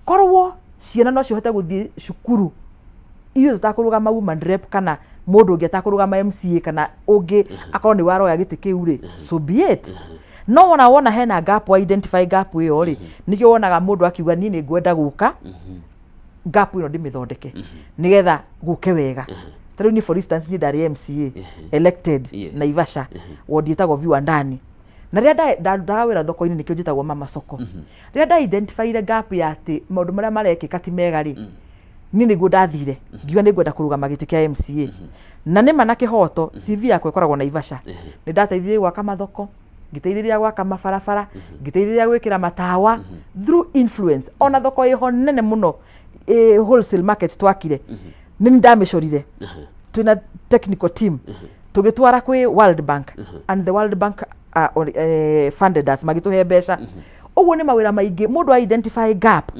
Korwo ciana no cihote gũthiĩ cukuru, ithuĩ tũtakũrũgama woman rep kana mũndũ ũngĩ atakũrũgama MCA kana ũngĩ akorwo nĩ waroya gĩtĩ kĩu rĩ, so be it. No wona hena gap, wa identify gap ĩyo rĩ, nĩkĩo wonaga mũndũ akiuga niĩ nĩ ngwenda gũka gap ĩno ndĩmĩthondeke nĩgetha gũke wega. Ta rĩu niĩ for instance, niĩ ndarĩ MCA elected Naivasha, ward ĩtagwo Viwandani. Na rĩrĩa ndarutaga wĩra thoko-inĩ, nĩkĩo njĩtagwo mama soko. Rĩrĩa nda identifyire gap ya atĩ maũndũ marĩa marekĩka ti mega rĩ, niĩ nĩguo ndathire ngiuga nĩ ngwenda kũrũgama gĩtĩ kĩa MCA. Na nĩma na kĩhoto, CV yakwa ĩkoragwo Naivasha. Nĩ ndateithirie gwaka mathoko, ngĩteithĩrĩria gwaka mabarabara, ngĩteithĩrĩria gwĩkĩra matawa through influence. Ona thoko ĩho nene mũno, wholesale market twakire, nĩ ndamĩcorire twĩna technical team, tũgĩtwara kwĩ World Bank, and the World Bank funded us, magĩtũhe mbeca. Ũguo nĩ mawĩra maingĩ mũndũ identify gap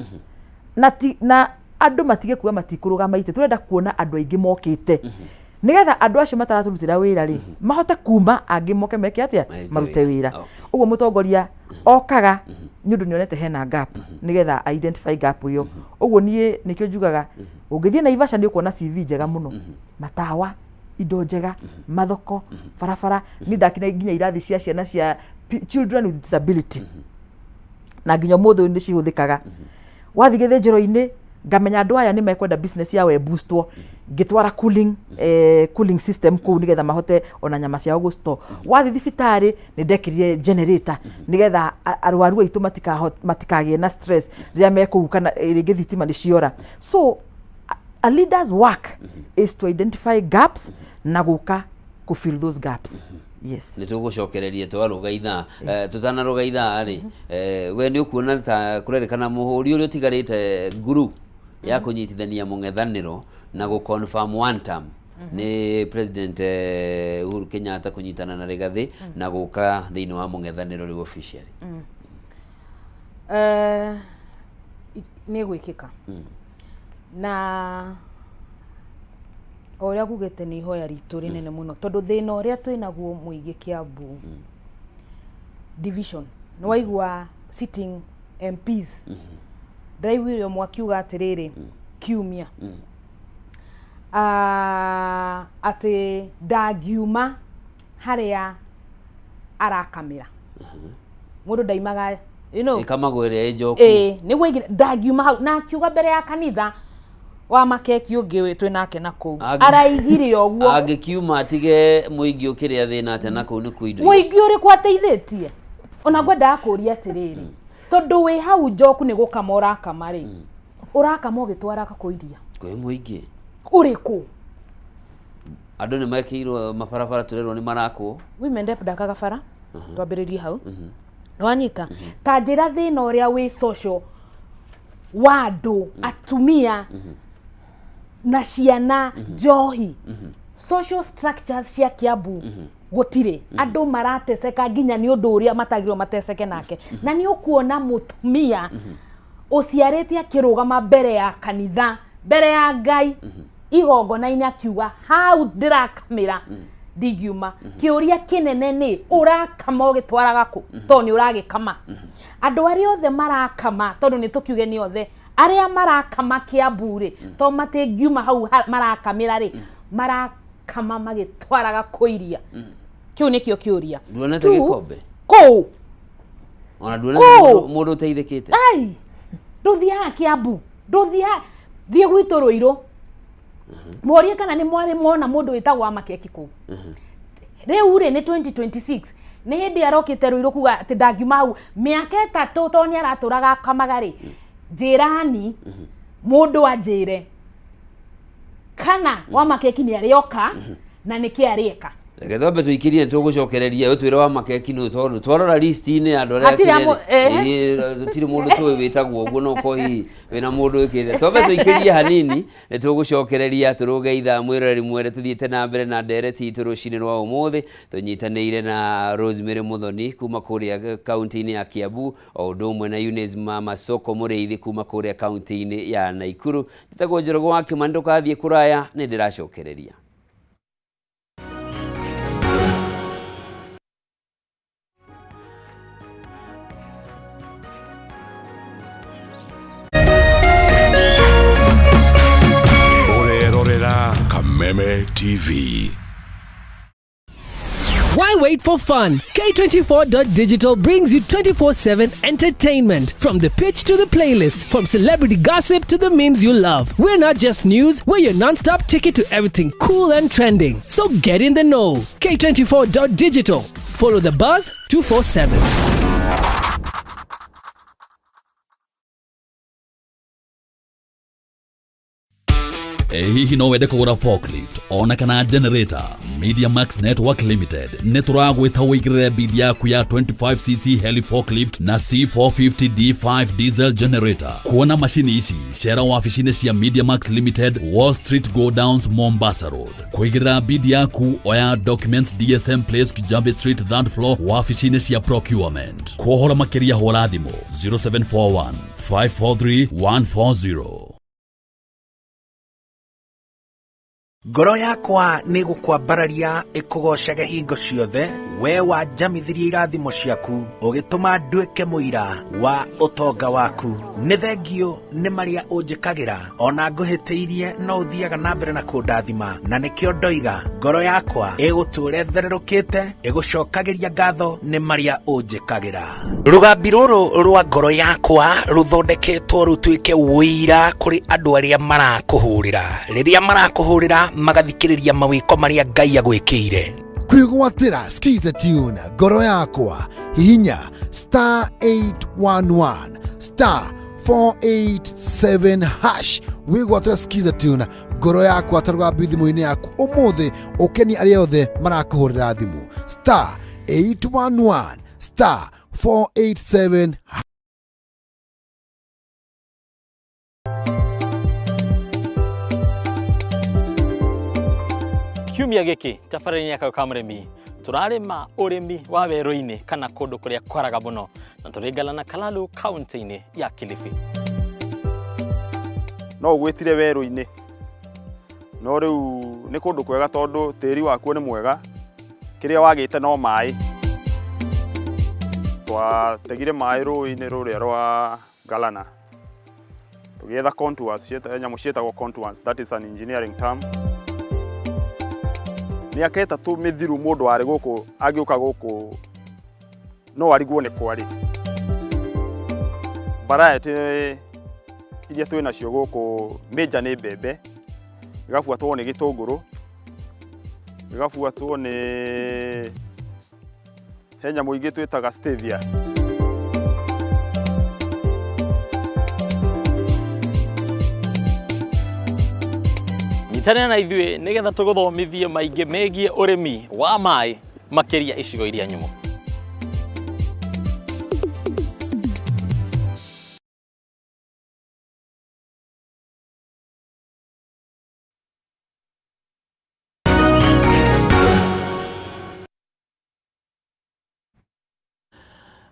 na ti, na andũ matige kuga matikũrũgama itĩ. Tũrenda kuona andũ aingĩ mokĩte, nĩgetha andũ acio mataratũrutĩra wĩra rĩ, mahote kuma, angĩ moke meke atĩa? Marute Marute wĩra. wĩra. Ũguo mũtongoria okaga nĩ ũndũ nĩonete hena gap, nĩgetha identify gap ĩyo. Ũguo niĩ nĩkĩo njugaga ũngĩthiĩ Naivasha nĩ ũkuona CV njega mũno, matawa, indo njega, mathoko, barabara. Niĩ ndakire nginya irathi cia ciana cia children with disability, na nginya ũmũthĩ ũyũ nĩ cihũthĩkaga. Wathiĩ gĩthĩnjĩro-inĩ, ngamenya andũ aya nĩ mekwenda business yao ĩboostwo, ngĩtwara cooling system kũu, nĩgetha mahote ona nyama ciao gũstore. Wathiĩ thibitarĩ, nĩ ndekĩrire generator, nĩgetha arwaru aitũ matikagĩe na stress rĩrĩa me kũu, kana rĩngĩ thitima nĩ ciora. So a leader's work is to identify gaps na gũka kũ fill those gaps, yes. Nĩ tũgũcokereria twarũga ithaa. Tũtanarũga ithaa rĩ, we nĩ ũkuona ta kũrerĩkana mũhũri ũrĩa ũtigarĩte nguru ya kũnyitithania mũng'ethanĩro na gũ confirm one term nĩ President Uhuru Kenyatta kũnyitana na Rigathĩ na gũka thĩinĩ wa mũng'ethanĩro rĩu officially? Nĩ gwĩkĩka, na o ũrĩa ngugĩte, nĩ ihoya ritũ rĩnene mũno, tondũ thĩna ũrĩa twĩnaguo mũingĩ Kiambu, division. Nĩ waigua sitting MPs, ndĩraiguire ũmwe akiuga atĩrĩrĩ kiumia, atĩ ndangiuma harĩa arakamĩra. Mũndũ ndaimaga. Ĩkamagwo ĩrĩa ĩ njoku. Ĩĩ, nĩguo aigire ndangiuma hau, na akiuga mbere ya kanitha wa makeki ũngĩ twĩ nake na kũu. Araigire ũguo. Angĩkiuma atige mũingĩ ũkĩrĩa thĩna atĩa na kũu nĩ kuo indo? Mũingĩ ũrĩkũ ateithĩtie? Ona ngwendaga kũria atĩrĩrĩ, tondũ wĩ hau njoku nĩ gũkama ũrakama rĩ, ũrakama ũgĩtwaraga kũ iria? Kwĩ mũingĩ. Ũrĩkũ? Andũ nĩ mekĩirwo mabarabara, tũrerwo nĩ marakwo. Women rep ndakaga bara, twambĩrĩrie hau. Nĩwanyita ta njĩra thĩna ũrĩa wĩ social wa andũ atumia na ciana, njohi, social structures cia Kiambu gũtirĩ. Andũ marateseka nginya nĩ ũndũ ũrĩa matagĩrĩirwo mateseke nake, na nĩ ũkuona mũtumia ũciarĩte akĩrũgama mbere ya kanitha, mbere ya Ngai, igongona-inĩ, akiuga hau ndĩrakamĩra. Ndingiuma. Kĩũria kĩnene nĩ ũrakama ũgĩtwaraga kũ, tondũ nĩ ũragĩkama. Andũ arĩa othe marakama, tondũ nĩ tũkiuge nĩ othe arĩa marakama Kiambu rĩ, tondũ matingiuma hau marakamĩra rĩ, marakama magĩtwaraga kũ iria? Kĩu nĩkĩo kĩũria. Nduonete Two, gĩkombe? Kũu? Ona nduonete Kũu? mũndũ ũteithĩkĩte? Ai, ndũthiaga Kiambu, ndũthiaga, thiĩ gwitũ Rũirũ, morie kana nĩ mwarĩ mona mũndũ wĩtagwo wa makeki kũu. Rĩu rĩ, nĩ 2026, nĩ hĩndĩ arokĩte Rũirũ kuga atĩ ndangiuma hau mĩaka 3 tondũ nĩ aratũraga akamaga rĩ. Njĩrani mũndũ anjĩre kana wa makeki nĩ arĩoka na nĩkĩ arĩeka. Reke twambe tũikĩrie, tũgũcokereria ũtwĩre wa makeki nũ, tondũ twarora list-inĩ ya andũ arĩa Hatirĩ ehe. Gũtirĩ mũndũ tũĩ wĩtagwo ũguo, no ũkorwo hihi wĩna mũndũ wĩkĩte. Twambe tũikĩrie hanini, nĩ tũgũcokereria tũrũge ithaa. Mwĩroreri mwere, tũthiĩte na mbere na ndereti itũ rũcinĩ rwa ũmũthĩ, tũnyitanĩire na Rosemary Muthoni kuma kũrĩa kaunti-inĩ ya Kiambu, o ũndũ ũmwe na Eunice Mama Soko Mũrĩithi kuma kũrĩa kaunti-inĩ ya Naikuru. Njĩtagwo Njoroge wa Kĩmani, ndũkathiĩ kũraya, nĩ ndĩracokereria. Ũrerorera Kameme TV. Why wait for fun? K24.digital brings you 24/7 entertainment. From the pitch to the playlist, from celebrity gossip to the memes you love. We're not just news, we're your non stop ticket to everything cool and trending. So get in the know. K24.digital. Follow the buzz 247. Ĩ hihi no wende kũgũra forklift ona kana generator? Media Max Network Limited nĩ tũragwĩta ũigĩrĩre bid yaku ya 25cc heli forklift na C450 D5 diesel generator. Kuona macini ici, cera wabici-inĩ cia Media Max Limited, Wall Street, Go Downs, Mombasa Road. Kũigĩrĩra bid yaku, oya documents DSM Place, Kijabe Street, third floor, wabici-inĩ cia procurement. Kũhoro makĩria hũra thimũ 0741 543 140. Ngoro yakwa nĩ gũkwambararia ĩkũgocage hingo ciothe, we wanjamithirie irathimo ciaku, ũgĩtũma nduĩke mũira wa ũtonga waku. Nĩ thengio nĩ marĩa ũnjĩkagĩra, ona ngũhĩtĩirie no ũthiaga na mbere na kũndathima, na nĩkĩo ndoiga ngoro yakwa ĩgũtũũra ĩthererũkĩte ĩgũcokagĩria ngatho nĩ marĩa ũnjĩkagĩra. Rũgambi rũrũ rwa ngoro yakwa rũthondeketwo rũtuĩke ũira kũrĩ andũ arĩa marakũhũrĩra, rĩrĩa marakũhũrĩra magathikĩrĩria mawĩko marĩa Ngai agwĩkĩire. Kwĩgwatĩra Skiza tune ngoro yakwa, hihinya star 811 star 487 hash, wĩgwatĩra Skiza tune ngoro yakwa ta rũgambi thimũ-inĩ yaku ũmũthĩ, ũkenie arĩa othe marakũhũrĩra thimũ, star 811 star 487. Kiumia gĩkĩ tabarĩra-inĩ ya Kayũ ka Mũrĩmi, tũrarĩma ũrĩmi wa werũ-inĩ kana kũndũ kũrĩa kwaraga mũno, na tũrĩ na Kalalu kaunti-inĩ ya Kilifi. No ũgwĩtire werũ-inĩ, no rĩu nĩ kũndũ kwega tondũ tĩri wakuo nĩ mwega, kĩrĩa wagĩte no maĩ. Twategire maĩ rũĩ-inĩ rũrĩa rwa Galana, tũgĩetha contours, nyamũ ciĩtagwo contours, that is an engineering term. Mĩaka 3 mĩthiru mũndũ warĩ gũkũ angĩũka gũkũ no arigwo nĩ kwarĩ. Variety iria twĩ nacio gũkũ major nĩ mbembe, ĩgabuatwo nĩ gĩtũngũrũ, ĩgabuatwo nĩ he nyamũ ingĩ twĩtaga stevia. Nyitanĩra na ithuĩ nĩgetha tũgũthomithie maingĩ megiĩ ũrĩmi wa maĩ, makĩria icigo iria nyũmũ.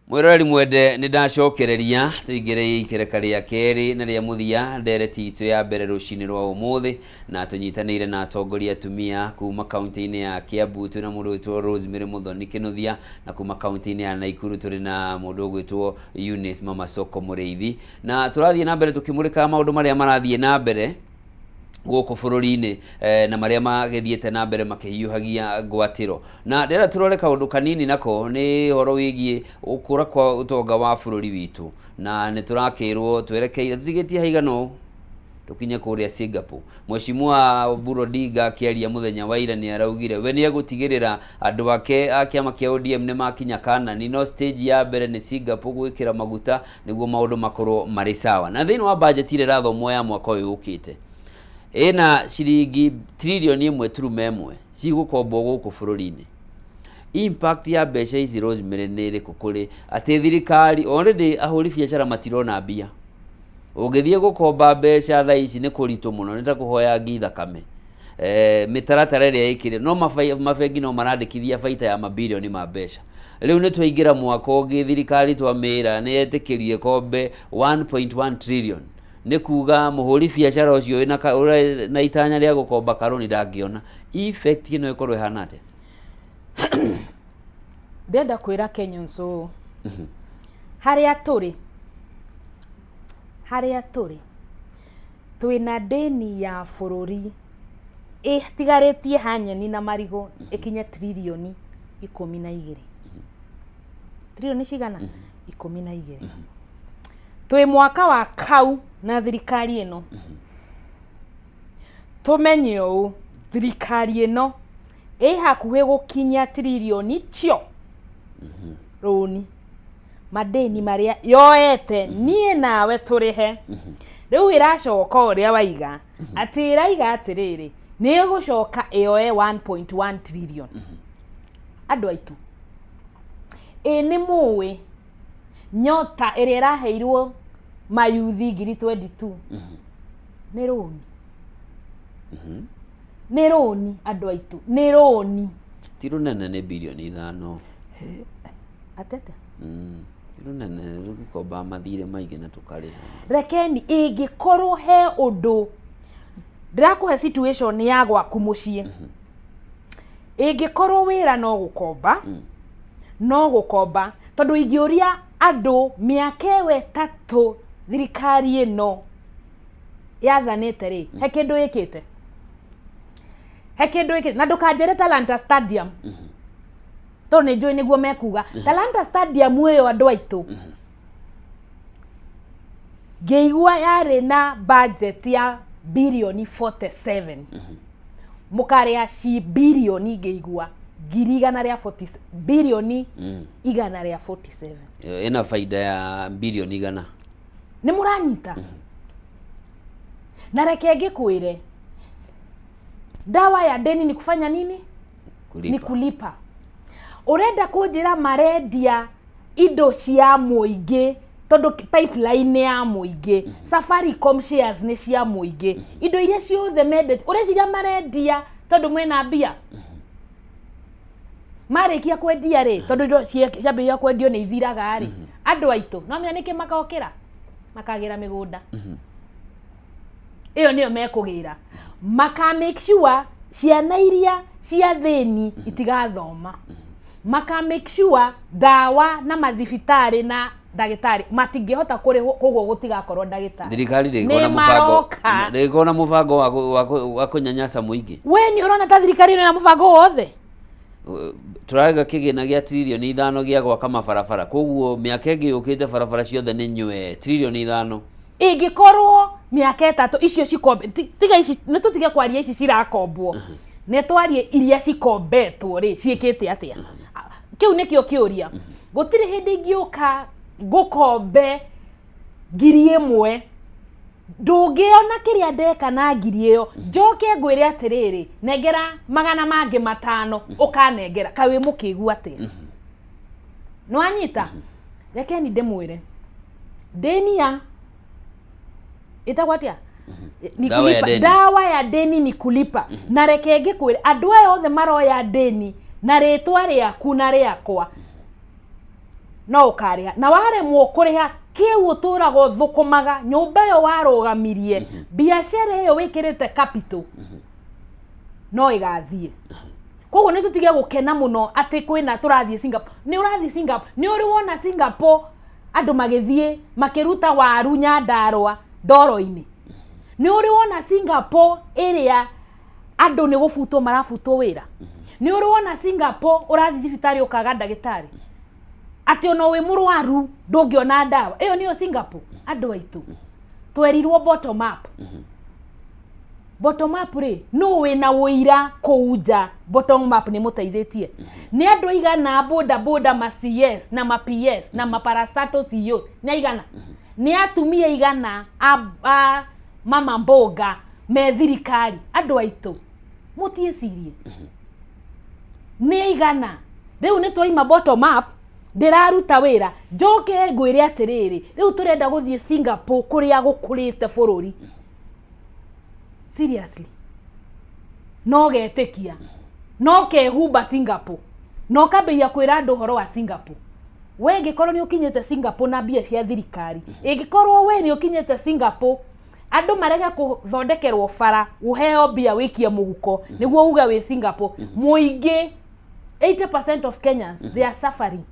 Mwĩroreri mwende, nĩ ndacokereria tũingĩre ikereka rĩa kerĩ na rĩa mũthia ndereti itũ ya mbere rũcinĩ rwa ũmũthĩ, na tũnyitanĩire na atongoria atumia kuma kaunti-inĩ ya Kiambu. Twĩna mũndũ wĩtwo Rosemary Muthoni Kinuthia, na kuma kaunti-inĩ ya Naikuru tũrĩ na mũndũ ũgwĩtwo Eunice Mama Soko Mũrĩithi, na tũrathiĩ na mbere tũkĩmũrĩkaga maũndũ marĩa marathiĩ na mbere gũkũ bũrũri-inĩ na marĩa magĩthiĩte na mbere makĩhiũhagia ngwatĩro. Na ndĩrenda tũrore kaũndũ kanini, nako nĩ ũhoro wĩgiĩ gũkũra kwa ũtonga wa bũrũri witũ, na nĩ tũrakĩrwo twerekeire tũtigĩtie haigana ũũ tũkinye kũrĩa Singapore. Mheshimiwa Oburu Odinga akĩaria mũthenya wa ira nĩ araugire we nĩ egũtigĩrĩra andũ ake a kĩama kĩa ODM nĩ makinya Kanani, no stage ya mbere nĩ Singapore gwĩkĩra maguta nĩguo maũndũ makorwo marĩ sawa. Na thĩinĩ wa budget ĩrĩa ĩrathomwo ya mwaka ũyũ ũkĩte, ĩna ciringi 1.1 trillion cigũkombwo gũkũ bũrũri-inĩ. Impact ya mbeca ici, Rosemary, nĩ ĩrĩkũ kũrĩ atĩ thirikari? Already ahũri biacara matirona mbia. Ũngĩthiĩ gũkomba mbeca thaa ici nĩ kũritũ mũno, nĩ ta kũhoya ngi thakame. Mĩtaratara ĩrĩa ĩkĩrĩ no mabengi no marandĩkithia baita ya mabirioni ma mbeca. Rĩu nĩ twaingĩra mwaka ũngĩ, thirikari twamĩra nĩ yetĩkĩrie kombe 1.1 trillion. Nĩ kuga mũhũri biacara ũcio wĩna ũrĩ na itanya rĩa gũkomba karũni ndangĩona. Effect ĩno ĩkorwo ĩhana atĩa? Ndĩrenda kwĩra Kenyans ũũ, harĩa tũrĩ twĩna ndĩni ya bũrũri ĩtigarĩtie ha nyeni na marigũ ĩkinye 12 tririoni. Tririoni cigana? 12. Twĩ mwaka wa kau na thirikari ĩno, tũmenye ũũ, thirikari ĩno ĩ hakuhĩ gũkinyia tririoni cio rũni, madeni marĩa yoete niĩ nawe tũrĩhe. Rĩu ĩracoka ũrĩa waiga atĩ ĩraiga atĩrĩrĩ, nĩ ĩgũcoka ĩyoe 1.1 trillion. Andũ aitũ, ĩ nĩ mũĩ nyota ĩrĩa ĩraheirwo mayuthi ngiri 22 nĩ rũni? Nĩ rũni, andũ aitũ, nĩ rũni. Ti rũnene, nĩ 5 birioni. Atete. Ti rũnene, rũgĩkomba mathirĩ maingĩ na tũkarĩha. Rekeni ĩngĩkorwo he ũndũ ndĩrakũhe situation ya gwaku mũciĩ, ĩngĩkorwo wĩra no gũkomba, no gũkomba, tondũ ingĩũria andũ mĩaka ĩyo 3 thirikari ĩno yathanĩte rĩ, he kĩndũ ĩkĩte? He kĩndũ ĩkĩte? Na ndũkanjĩre Talanta Stadium, tondũ nĩ njũĩ nĩguo mekuga Talanta Stadium ĩyo. Andũ aitũ, ngĩigua yarĩ na budget ya birioni 47, mũkarĩha ci birioni, ngĩigua ngiri igana rĩa 40 birioni 147. Ĩna baida ya 100 birioni. Nĩ mũranyita? Na reke ngĩkwĩre, dawa ya deni ni kufanya nini? Kulipa. Ni kulipa. Ũrenda kũnjĩra marendia indo cia mũingĩ, tondũ pipeline ya mũingĩ, Safaricom shares nĩ cia mũingĩ, indo iria ciothe mendete, ũreciria marendia tondũ mwena mbia? Marĩkia kwendia rĩ, tondũ indo ciambĩrĩria kwendio nĩ ithiraga rĩ, andũ aitũ no menya nĩkĩ makokĩra makagĩra mĩgũnda ĩyo nĩyo mekũgĩra, maka make sure ciana iria cia thĩni itigathoma, maka make sure ndawa na mathibitarĩ na ndagĩtarĩ matingĩhota kũrĩhwo, koguo gũtigakorwo ndagĩtarĩ. Thirikari Nĩ ndĩgĩkorwo na mũbango maroka. Ndĩgĩkorwo na mũbango wa kũnyanyasa mũingĩ. We nĩ ũrona ta thirikari ĩno ĩna mũbango wothe? Tũraiga kĩgĩna gĩa 5 tririoni gĩa gwaka mabarabara, koguo mĩaka ĩngĩ yũkĩte barabara ciothe nĩ nywe 5 tririoni. Ĩngĩkorwo mĩaka 3 icio cikombe tiga ici, nĩ tũtige kwaria ici cirakombwo, nĩ twarie iria cikombetwo rĩ, ciĩkĩte atĩa? Kĩu nĩkĩo kĩũria. Gũtirĩ hĩndĩ ingĩũka ngũkombe 1,000, ndũngĩona kĩrĩa ndeka na ngiri ĩyo, njoke ngwĩre atĩrĩrĩ, nengera 500 mangĩ ũkanengera, kaĩ wĩ mũkĩgu atĩa? Nĩwanyita? Rekeni ndĩmwĩre, ndĩni ya ĩtagwo atĩa? Ni Dawa ya kulipa. deni. Dawa ya deni ni kulipa. Na reke ngĩkwĩre, andũ aya othe maroya deni na rĩtwa rĩaku na rĩakwa. No ũkarĩha, na waremwo kũrĩha kĩu ũtũraga ũthũkũmaga, nyũmba ĩyo warũgamirie, biacara ĩyo wĩkĩrĩte capital no ĩgathiĩ. Koguo nĩ tũtige gũkena mũno atĩ kwĩna tũrathiĩ Singapore. Nĩ ũrathiĩ Singapore, nĩ ũrĩ wona Singapore andũ magĩthiĩ makĩruta waru Nyandarũa ndoro-inĩ? Nĩ ũrĩ wona Singapore ĩrĩa andũ nĩ gũbutwo marabutwo wĩra? Nĩ ũrĩ wona Singapore ũrathiĩ thibitarĩ ũkaga ndagĩtarĩ, atĩ ona wĩ mũrwaru ndũngĩona ndawa? Ĩyo nĩyo Singapore. Andũ aitũ, twerirwo bottom up. Bottom up rĩ, nũ wĩna ũira kũu nja bottom up nĩ mũteithĩtie? Nĩ andũ aigana boda boda, ma CS na ma PS na ma parastatal CEOs? Nĩ aigana? Nĩ atumia aigana a mama mboga me thirikari? Andũ aitũ, mũtiĩcirie nĩ aigana. Rĩu nĩ twaima bottom up ndĩraruta wĩra. Njoke ngwĩre atĩrĩrĩ, rĩu tũrenda gũthiĩ Singapore kũrĩa gũkũrĩte bũrũri. Seriously, no getĩkia no kehumba Singapore no kambĩrĩria kwĩra andũ ũhoro wa Singapore. We ĩngĩkorwo nĩ ũkinyĩte Singapore na mbia cia thirikari, ĩngĩkorwo we nĩ ũkinyĩte Singapore, andũ marege kũthondekerwo bara, ũheo mbia wĩkie mũhuko nĩguo uge wĩ Singapore. Mũingĩ, 80% of Kenyans, they are suffering,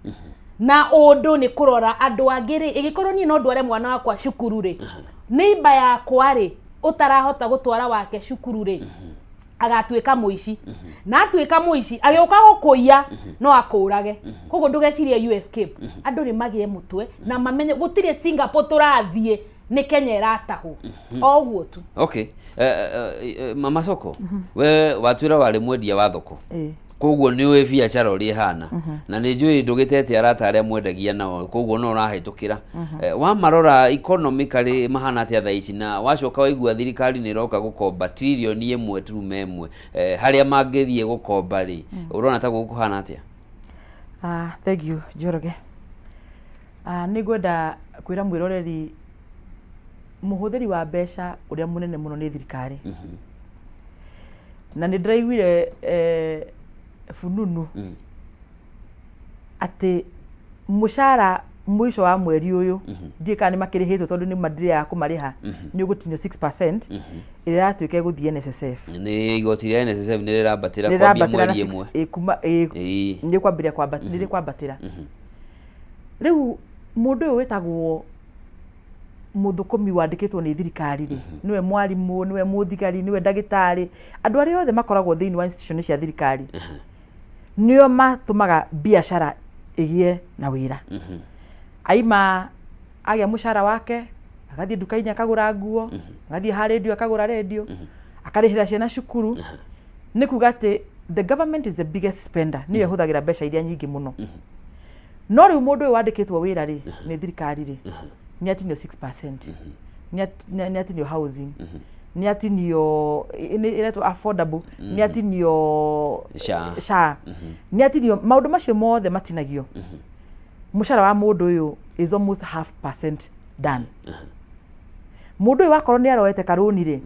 na ũndũ nĩ kũrora andũ angĩ rĩ, ĩgĩkorwo niĩ no ndware mwana wakwa cukuru rĩ, neighbor yakwa rĩ, ũtarahota gũtwara wake cukuru rĩ, agatuĩka mũici, na atuĩka mũici agĩũka gũkũiya no akũrage. Koguo ndũgecirie you escape. Andũ nĩ magĩe mũtwe na mamenye gũtirĩ Singapore tũrathiĩ, nĩ Kenya ĩratahwo o ũguo tu. Okay, mama soko, we watwĩra warĩ mwendia wa thoko. Ĩĩ. Koguo nĩ ũĩ biacara ũrĩa ĩhana, na nĩ njũĩ ndũgĩtete arata arĩa mwendagia nao, koguo no ũrahĩtũkĩra. Wamarora economically mahana atĩa thaa ici, na wacoka waigua thirikari nĩ ĩroka gũkomba 1.1 trillion, harĩa mangĩthiĩ gũkomba rĩ, ũrona ta gũkũhana atĩa? Ah, thank you, Njoroge. Ah, nĩ ngwenda kwĩra mwĩroreri mũhũthĩri wa mbeca ũrĩa mũnene mũno nĩ thirikari, na nĩ ndĩraiguire fununu atĩ mũcara mũico wa mweri ũyũ, ndiũĩ kana nĩ makĩrĩhĩtwo tondũ nĩ mandirĩaga kũmarĩha, nĩ ũgũtinio 6% ĩrĩa ĩratuĩka ĩgũthiĩ NSSF. Nĩ igoti rĩa NSSF nĩ rĩrambatĩra kwambia Rĩrambatĩra na mweri six- 1. Kuma nĩ kwambĩrĩria nĩ rĩkwambatĩra. Rĩu mũndũ ũyũ wĩtagwo mũthũkũmi wandĩkĩtwo nĩ thirikari rĩ, nĩwe mwarimũ, nĩwe mũthigari, nĩwe ndagĩtarĩ, andũ arĩa othe makoragwo thĩinĩ wa institution cia thirikari nĩo matũmaga biacara ĩgĩe na wĩra. Aima agĩa mũcara wake, agathiĩ nduka-inĩ akagũra nguo, agathiĩ ha rendio akagũra rendio, akarĩhĩra ciana cukuru. Nĩ kuga atĩ the government is the biggest spender, nĩyo ĩhũthagĩra mbeca iria nyingĩ mũno. No rĩu mũndũ ũyũ wandĩkĩtwo wĩra rĩ nĩ thirikari rĩ, nĩ atinio 6%, nĩ atinio housing, nĩ atinio nĩ ĩretwo affordable, nĩ atinio SHA. SHA, nĩ atinio maũndũ macio mothe matinagio. Mũcara wa mũndũ ũyũ is almost half percent done. Mũndũ ũyũ wakorwo nĩ aroete karũni rĩ,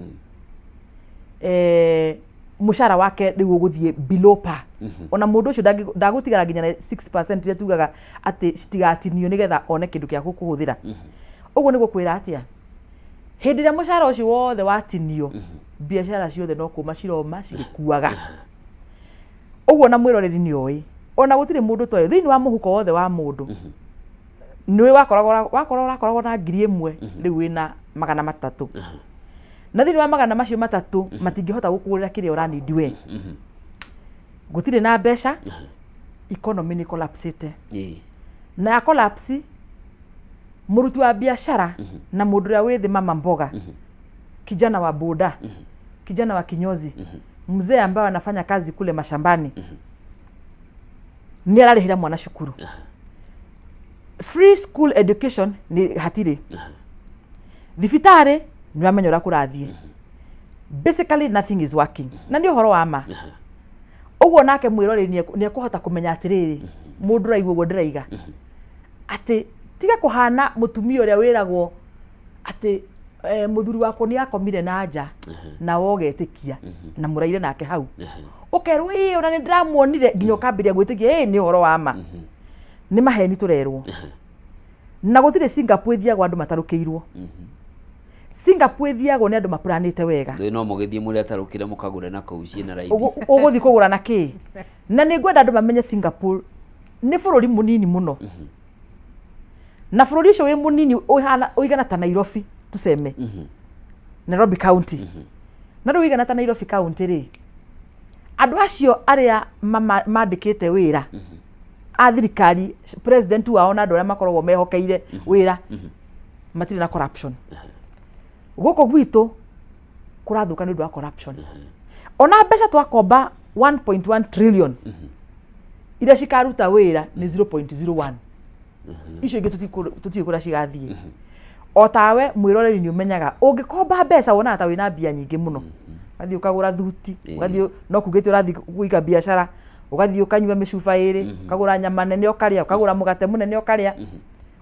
mũcara wake rĩu ũgũthiĩ below par. Ona mũndũ ũcio ndagũtigara nginya na 6% iria tugaga atĩ citigatinio nĩgetha one kĩndũ kĩa kũhũthĩra. Ũguo nĩ gũkwĩra atĩa? Hĩndĩ ĩrĩa mũcara ũcio wothe watinio, biacara ciothe no kũma ciroma cigĩkuaga. Ũguo na mwĩroreri nĩ oĩ ona gũtirĩ mũndũ toĩ thĩinĩ wa mũhuko wothe wa mũndũ nĩwe wakoragwo wakorwo ũrakoragwo na 1000, rĩu wĩna 300, na thĩinĩ wa magana macio matatũ matingĩhota gũkũgũrĩra kĩrĩa ũranindi we. Gũtirĩ na mbeca, economy nĩ collapsĩte. Na ya collapse, mũruti wa biacara na mũndũ ũrĩa wĩ thĩ, mama mboga, kijana wa boda, kijana wa kinyozi, mzee ambaye anafanya kazi kule mashambani, nĩ ararĩhĩra mwana cukuru. Free school education nĩ hatirĩ. Thibitarĩ nĩ ũramenya ũrĩa kũrathiĩ. Basically nothing is working, na nĩ ũhoro wa ma. Ũguo nake mwĩroreri nĩ ekũhota kũmenya atĩrĩrĩ, mũndũ ũraigua ũguo ndĩraiga atĩ tiga kũhana mũtumia ũrĩa wĩragwo atĩ mũthuri wakwa nĩ akomire na nja, na wogetĩkia na mũraire nake hau, ũkerwo ĩĩ ona nĩ ndĩramuonire, nginya ũkambĩrĩria gwĩtĩkia ĩĩ nĩ ũhoro wa ma. Nĩ maheni tũrerwo. Na gũtirĩ Singapore ĩthiagwo andũ matarũkĩirwo. Singapore ĩthiagwo nĩ andũ mapuranĩte wega. Thĩ no mũgĩthiĩ mũrĩ atarũkĩre mũkagũre na kũu ciĩna raithi. Ũgũthiĩ kũgũra na kĩ? Na nĩ ngwenda andũ mamenye Singapore nĩ bũrũri mũnini mũno. Na bũrũri ũcio wĩ mũnini ũhana ũigana ta Nairobi tuseme. Nairobi County. Na rĩu ũigana ta Nairobi County rĩ, andũ acio arĩa mandĩkĩte wĩra a thirikari, president wao na andũ arĩa makoragwo mehokeire wĩra matirĩ na corruption. Gũkũ gwitũ kũrathũka nĩ ũndũ wa corruption. Ona mbeca twakomba 1.1 trillion iria cikaruta wĩra nĩ 0.01, icio ingĩ tũtiũĩ kũrĩa cigathiĩ. O tawe mwĩroreri nĩ ũmenyaga ũngĩkomba mbeca wonaga ta wĩna mbia nyingĩ mũno, ũgathiĩ ũkagũra thuti, ũgathiĩ no kugĩte ũrathiĩ kũiga biacara, ũgathiĩ ũkanyua mĩcuba ĩrĩ, ũkagũra nyama nene ũkarĩa, ũkagũra mũgate mũnene ũkarĩa,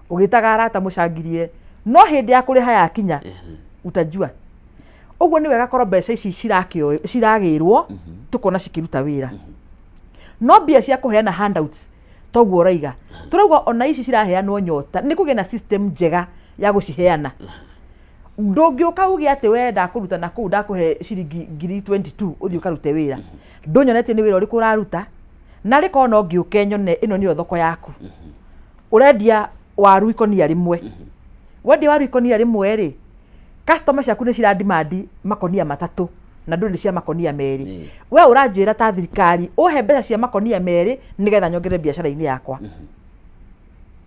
ũgĩtaga arata mũcangirie, no hĩndĩ ya kũrĩha yakinya utajua. Ũguo nĩ wega korwo mbeca ici ciragĩrwo tũkona cikĩruta wĩra, no mbia cia kũheana handouts toguo ũraiga tũrauga ona ici ciraheanwo nyota nĩ kũgĩa na system njega ya gũciheana. Ndũngĩũka uge atĩ we ndakũruta na kũu ndakũhe ciringi ngiri 22 ũthiĩ ũkarute wĩra, ndũnyonetie nĩ wĩra ũrĩkũ ũraruta. Na rĩ korwo no ngĩũke nyone ĩno nĩyo thoko yaku, ũrendia waru ikonia rĩmwe, wendia waru ikonia rĩmwe rĩ, customer ciaku nĩ cira demand makonia 3 na ndũrĩ nĩ cia makonia 2. We ũranjĩra ta thirikari ũhe mbeca cia makonia 2 nĩgetha nyongerere biacara-inĩ yakwa.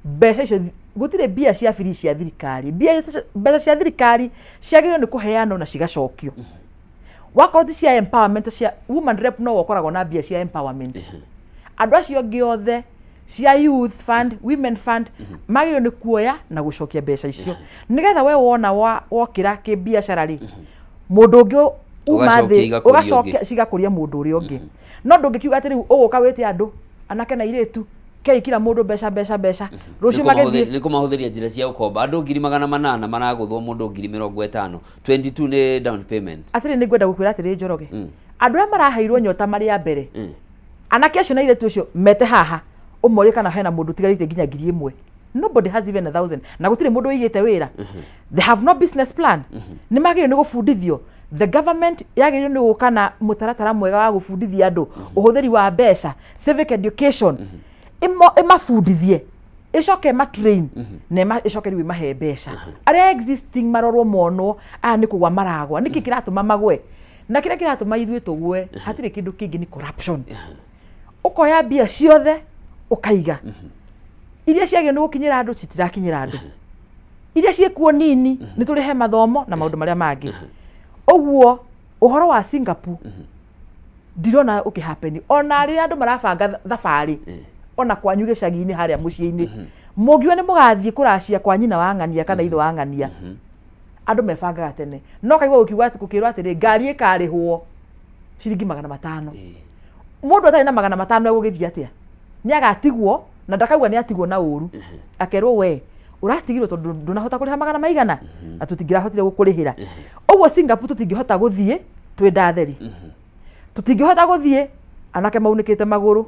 Mbeca icio gũtirĩ mbia cia free cia thirikari. Mbeca cia thirikari ciagĩrĩirwo nĩ kũheanwo na cigacokio. Wakorwo ti cia empowerment, cia woman rep, no ũkoragwo na mbia cia empowerment. Andũ acio angĩ othe cia youth fund, women fund, magĩrĩirwo nĩ kuoya na gũcokia mbeca icio nĩgetha we wona wokĩra kĩbiacara rĩ, mũndũ ũngĩ uma Ũgacokia thĩ igakũria ũgacokia ũngĩ. cigakũria mũndũ ũrĩa ũngĩ. No ndũngĩkiuga atĩ rĩu ũgũka wĩte andũ anake na airĩtu kei kila mũndũ mbeca mbeca mbeca, rũciũ magĩthiĩ. Nĩ kũmahũthĩria njĩra cia ũkomba. Andũ 800,000 maragũthwo, mũndũ 50,000, 22 nĩ down payment. Atĩrĩ, nĩ ngwenda gũkwĩra atĩrĩ Njoroge, andũ arĩa maraheirwo nyota marĩ a mbere, anake acio na airĩtu acio mete haha ũmorie kana hena mũndũ ũtigarĩte nginya 1000. Nobody has even 1000, na gũtirĩ mũndũ ũigĩte wĩra. They have no business plan. Nĩ magĩrĩirwo nĩ gũbundithio. The government yagĩrĩirwo nĩ gũka na mũtaratara mwega wa gũbundithia andũ ũhũthĩri wa mbeca, civic education, ĩmabundithie, ĩcoke ĩmatrain na ĩcoke rĩu ĩmahe mbeca. Arĩa existing marorwo monwo aya nĩ kũgwa maragwa, nĩkĩ kĩratũma magwe? Na kĩrĩa kĩratũma ithuĩ tũgwe hatirĩ kĩndũ kĩngĩ, nĩ corruption. Ũkoya mbia ciothe ũkaiga, iria ciagĩrĩirwo nĩ gũkinyĩra andũ citirakinyĩra andũ, iria ciĩkuo nini nĩ tũrĩhe mathomo na maũndũ marĩa mangĩ. Ũguo ũhoro wa Singapore ndirona ũkĩhappen. Ona rĩrĩa andũ marabanga thabarĩ ona kwanyu gĩcagi-inĩ harĩa mũciĩ-inĩ, mũngiuga nĩ mũgathiĩ kũracia kwa nyina wa ng'ania kana ithe wa ng'ania, andũ mebangaga tene. No kaigua gũkiuga atĩ gũkĩrwo atĩrĩ ngari ĩkarĩhwo ciringi 500, mũndũ atarĩ na 500 egũgĩthiĩ atĩa? Nĩ agatigwo na ndakauga nĩ atigwo na ũru, akerwo we ũratigirwo tondũ ndũnahota kũrĩha magana maigana na tũtingĩrahotire gũkũrĩhĩra. Ũguo Singapore tũtingĩhota gũthiĩ twĩ ndatheri, tũtingĩhota gũthiĩ anake maunĩkĩte magũrũ,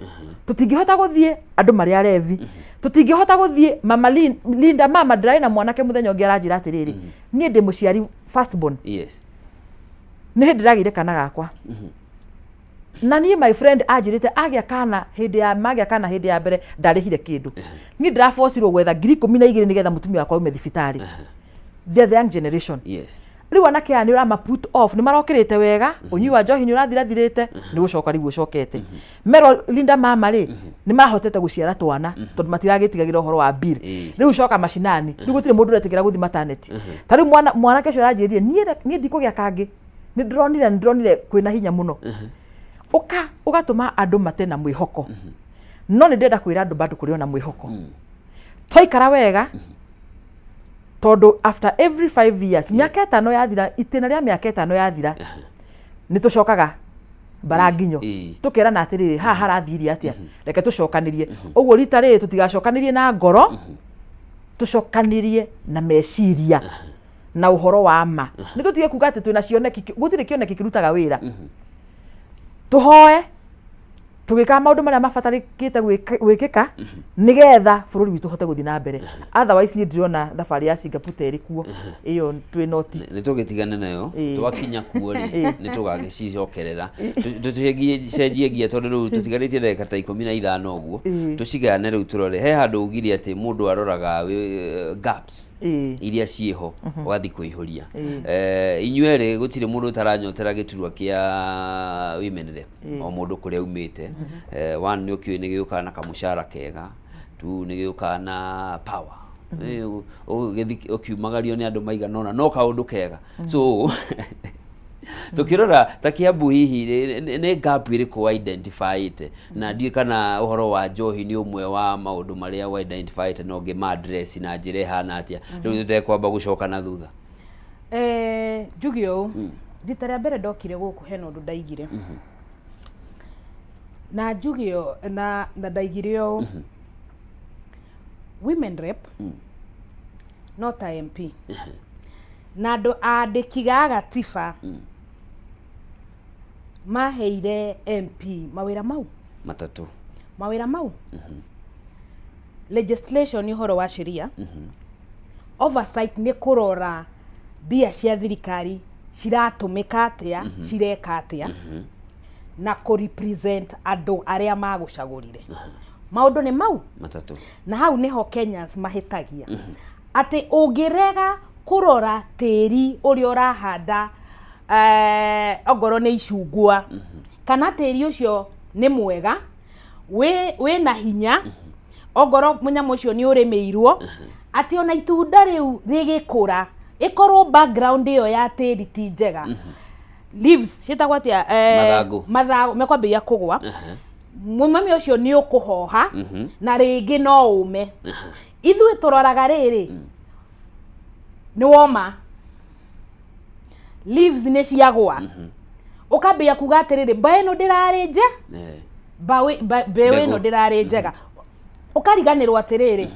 tũtingĩhota gũthiĩ andũ marĩ arevi, tũtingĩhota gũthiĩ mama Linda mama. Ndĩrarĩ na mwanake mũthenya ũngĩ aranjĩra atĩrĩrĩ, niĩ ndĩ mũciari first born. Nĩ hĩndĩ ndĩragĩire kana gakwa, na niĩ my friend anjĩrĩte agĩa kana hĩndĩ ya magĩa kana hĩndĩ ya mbere ndarĩhire kĩndũ, niĩ ndĩrabocirwo gwetha 12,000 nĩgetha mũtumia wakwa aume thibitarĩ. They are the young generation. Rĩu anake aya nĩ ũrama put off, nĩ marokĩrĩte wega, ũnyui wa njohi nĩ ũrathirathirĩte, nĩ gũcoka rĩu ũcokete merwo Linda mama rĩ, nĩ marahotete gũciara twana tondũ matiragĩtigagĩra ũhoro wa bill. Rĩu coka macinani, rĩu gũtirĩ mũndũ ũretĩkĩra gũthiĩ maternity. Ta rĩu mwanake ũcio aranjĩrire niĩ ndikũgĩa kangĩ, nĩ ndĩronire kwĩna hinya mũno ũka ũgatũma andũ mate na mwĩhoko. No nĩ ndĩrenda kwĩra andũ bado kũrĩ ona mwĩhoko twaikara wega, tondũ after every 5 years, mĩaka 5 yathira, itĩna rĩa mĩaka 5 yathira, nĩ tũcokaga mbaranginyo, tũkerana atĩrĩrĩ, haha harathiire atĩa, reke tũcokanĩrie. Ũguo rita rĩrĩ tũtigacokanĩrie na ngoro, tũcokanĩrie na meciria na ũhoro wa ma. Nĩ tũtige kuga atĩ twĩna cioneki, gũtirĩ kĩoneki kĩrutaga wĩra. Tũhoe. Tũgĩkaga maũndũ marĩa mabatarĩkĩte gwĩkĩka nĩgetha bũrũri witũ ũhote gũthiĩ na mbere. Otherwise niĩ ndirona thabarĩ ya Singapore ta ĩrĩ kuo ĩyo twĩ noti. Nĩ tũgĩtigane nayo. Twakinya kuo rĩ, nĩ tũgagĩcicokerera. Tũcenjie ngia tondũ rĩu tũtigarĩtie ndagĩka ta 15 ũguo. Tũcigayane rĩu tũrore he handũ ugire atĩ mũndũ aroraga gaps iria ciĩho ũgathiĩ kũihũria. Inyuerĩ gũtirĩ mũndũ ũtaranyotera gĩturwa kĩa women rep, o mũndũ kũrĩa aumĩte. One, nĩ ũkĩũĩ nĩ gĩũkaga na kamũcara kega, two, nĩ gĩũkaga na power. Ũgĩthiĩ ũkiumagario nĩ andũ maigana ũna, no kaũndũ kega. So tũkĩrora ta Kiambu hihi nĩ gap ĩrĩkũ identifyĩte? Na ndiũĩ kana ũhoro wa njohi nĩ ũmwe wa maũndũ marĩa wa identifyĩte na ũngĩma address na njĩra ĩhana atĩa rĩu tũtekwamba gũcoka na thutha. Njuge ũũ, rita rĩa mbere ndokire gũkũ hena ũndũ ndaigire na njuge na ndaigire ũũ, women rep no ta MP na andũ andĩki a gatiba maheire MP mawĩra mau matatũ. Mawĩra mau, legislation nĩ ũhoro wa sheria, oversight nĩ kũrora mbia cia thirikari ciratũmĩka atĩa, cireka atĩa, na kũ represent andũ arĩa magũcagũrire. Maũndũ nĩ mau matatũ. Na hau nĩho Kenyans mahĩtagia, atĩ ũngĩrega kũrora tĩri ũrĩa ũrahanda, ongorwo nĩ icungwa, kana tĩri ũcio nĩ mwega, wĩna hinya, ongorwo mũnyamũ ũcio nĩ ũrĩmĩirwo, atĩ ona itunda rĩu rĩgĩkũra ĩkorwo background ĩyo ya tĩri ti njega, leaves ciĩtagwo atĩa? Mathangũ. Mathangũ mekwambĩrĩria kũgwa, mũmami ũcio nĩ ũkũhoha na rĩngĩ no ũme. Ithuĩ tũroraga rĩrĩ, nĩ woma, leaves nĩ ciagwa, ũkambĩrĩria kuga atĩrĩrĩ, mbaũ ĩno ndĩrarĩ nje mbeũ ĩno Mbegũ. ndĩrarĩ njega. Ũkariganĩrwo atĩrĩrĩ,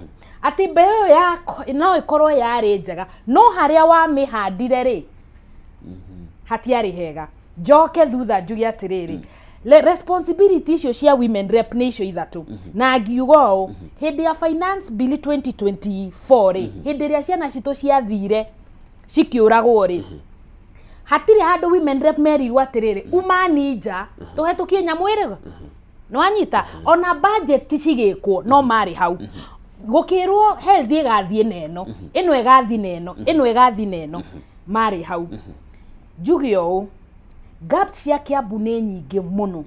atĩ mbeũ ĩyo no ĩkorwo yarĩ njega, no harĩa wamĩhandire rĩ, hatiarĩ hega. Njoke thutha njuge atĩrĩrĩ, responsibility icio cia women rep nĩ icio ithatũ. Na ngiuga ũũ, hĩndĩ ya finance bill 2024 rĩ, hĩndĩ ĩrĩa ciana citũ ciathire cikĩũragwo rĩ, hatirĩ handũ women rep merirwo atĩrĩrĩ, umani nja tũhetũkie nyamũ ĩrĩ nĩwanyita. Ona budget cigĩkwo no marĩ hau, gũkĩrwo health ĩgathiĩ na ĩno, ĩno ĩgathiĩ na ĩno, ĩno ĩgathiĩ na ĩno, marĩ hau. Njuge ũũ, gaps cia Kiambu nĩ nyingĩ mũno.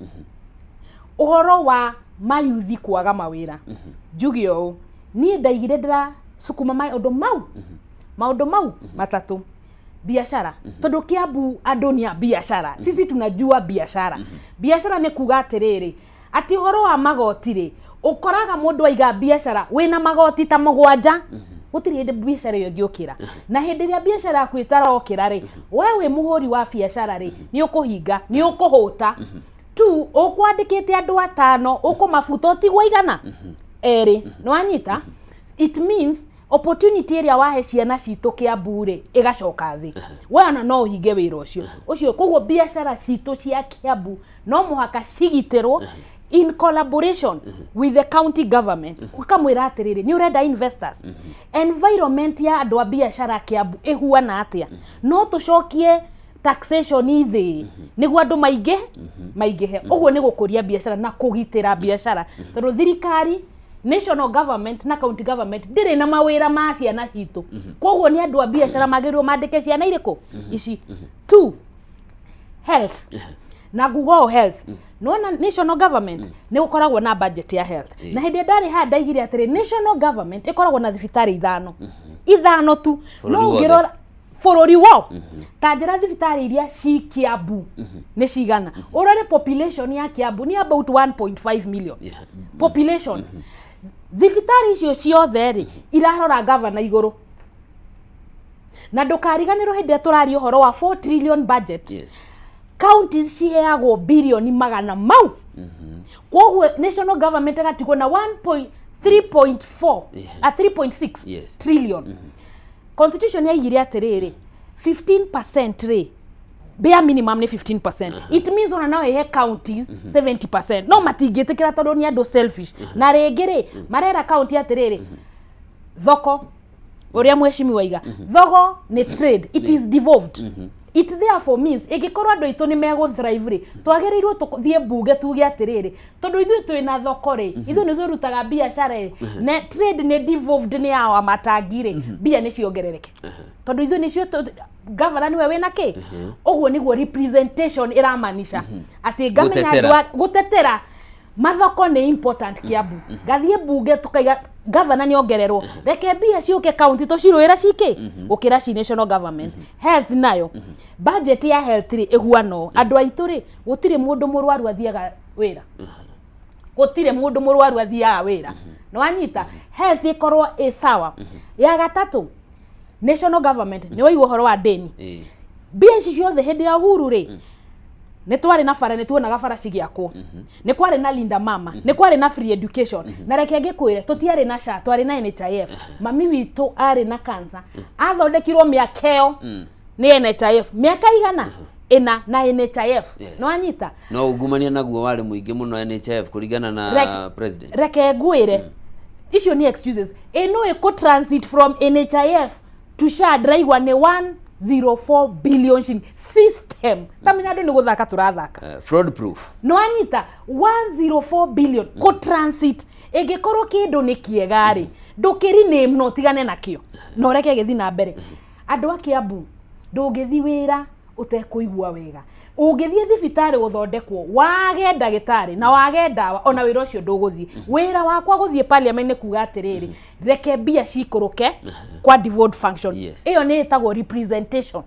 Ũhoro wa mayuthi kwaga mawĩra, njuge ũũ, niĩ ndaigire ndĩracukuma maũndũ mau matatũ. Biashara, tondũ Kiambu andũ nĩ a biashara, sisi tunajua biashara. Biashara nĩ kuga atĩrĩrĩ, atĩ ũhoro wa magoti rĩ, ũkoraga mũndũ aiga biashara wĩna magoti ta 7, gũtirĩ hĩndĩ biashara ĩyo ĩngĩũkĩra. Na hĩndĩ ĩrĩa biashara yaku ĩtarokĩra rĩ, we wĩ mũhũri wa biashara rĩ, nĩ ũkũhinga, nĩ ũkũhũta tu. Ũkwandĩkĩte andũ atano, ũkũmabuta ũtigwo 200. Nĩ wanyita? It means opportunity ĩrĩa wahe ciana citũ Kiambu rĩ, ĩgacoka thĩ. We ona no ũhinge wĩra ũcio. Koguo biacara citũ cia Kiambu no mũhaka cigitĩrwo in collaboration with the county government. Ũkamwĩra atĩrĩrĩ, nĩ ũrenda investors, environment ya andũ a biacara Kiambu ĩhuana atĩa? No tũcokie taxation thĩ nĩguo andũ maingĩ maingĩhe. Ũguo nĩ gũkũria biacara na kũgitĩra biacara, tondũ thirikari, national government na county government, ndĩrĩ na mawĩra ma ciana citũ. Koguo nĩ andũ a biacara magĩrĩirwo mandĩke ciana irĩkũ ici. Two, health. Na nguga ũũ, health, nona national government nĩ gũkoragwo na budget ya health. Na hĩndĩ ĩrĩa ndarĩ haha ndaigire atĩrĩ, national government ĩkoragwo na thibitarĩ ithano, ithano tu. Bũrũri No wothe. ũngĩrora bũrũri wo, ta njĩra thibitarĩ iria ci Kiambu nĩ cigana, ũrore population ya Kiambu nĩ about 1.5 million population. Thibitarĩ icio ciothe rĩ, irarora gavana igũrũ. Na ndũkariganĩrwo hĩndĩ ĩrĩa tũraria ũhoro wa 4 trillion budget, counties ciheagwo bilioni magana mau. Koguo national government ĩgatigwo na 1.3.4 a 3.6 trillion. Constitution yaigire atĩrĩrĩ, 15% rĩ, Bare minimum nĩ 15%. It means ona no ĩhe counties 70%, no matingĩtĩkĩra tondũ nĩ andũ selfish. Na rĩngĩ rĩ, marera county atĩrĩrĩ, thoko ũrĩa mheshimiwa iga thogo nĩ trade, it is devolved. It therefore means ĩngĩkorwo andũ aitũ nĩ megũ thrive rĩ, twagĩrĩirwo tũthiĩ mbunge tuge atĩrĩrĩ, tondũ ithuĩ twĩna thoko rĩ, ithuĩ nĩ tũrutaga biacara rĩ, na trade nĩ devolved, nĩ ya matangi rĩ, mbia nĩ ciongerereke tondũ ithuĩ nĩcio governor nĩwe wĩna kĩ. Ũguo nĩguo representation ĩramanisha atĩ ngamenya Gũtetera. andũ gũtetera mathoko nĩ important. Kiambu ngathiĩ mbunge tukaiga governor nĩ ongererwo, reke mbia ciũke county tũcirũĩre cikĩ gũkĩra ci national government. Health nayo, budget ya health rĩ, ĩhuano andũ aitũ rĩ, gũtirĩ mũndũ mũrwaru athiaga wĩra, gũtirĩ mũndũ mũrwaru athiaga wĩra. Nĩ wanyita? Health ĩkorwo ĩ sawa. Ya gatatũ, national government, nĩ waigua ũhoro wa ndeni, mbia ici ciothe hĩndĩ ya Uhuru rĩ, nĩ twarĩ na bara, nĩ tuonaga bara cigĩakwo, nĩ kwarĩ na Linda Mama, nĩ kwarĩ na free education. Na reke ngĩkwĩre, tũtiarĩ na SHA, twarĩ na NHIF. Mami witũ arĩ na cancer, athondekirwo mĩaka ĩyo nĩ NHIF, mĩaka 400 na NHIF. Nĩ wanyita? No ungumania naguo warĩ mũingĩ mũno NHIF kũringana na president. Reke ngwĩre, icio nĩ excuses. Ĩno ĩkũ transit from NHIF to SHA, ndĩraigua nĩ 104 billion shilling system. Tamenya andũ nĩ gũthaka tũrathaka. Fraud proof. Nĩwanyita? 104 billion kũ transit. Ĩngĩkorwo kĩndũ nĩ kĩega rĩ, ndũkĩri name no ũtigane nakĩo na ũreke gĩthiĩ na mbere. Andũ a Kiambu, ndũngĩthi wĩra ũtekũigua wega. Ũngĩthiĩ thibitarĩ gũthondekwo wage ndagĩtarĩ na wage ndawa, ona wĩra ũcio ndũgũthiĩ. Wĩra wakwa gũthiĩ parliament nĩ kuga atĩrĩrĩ, reke mbia cikũrũke kwa devolved function. Ĩyo nĩ ĩtagwo representation.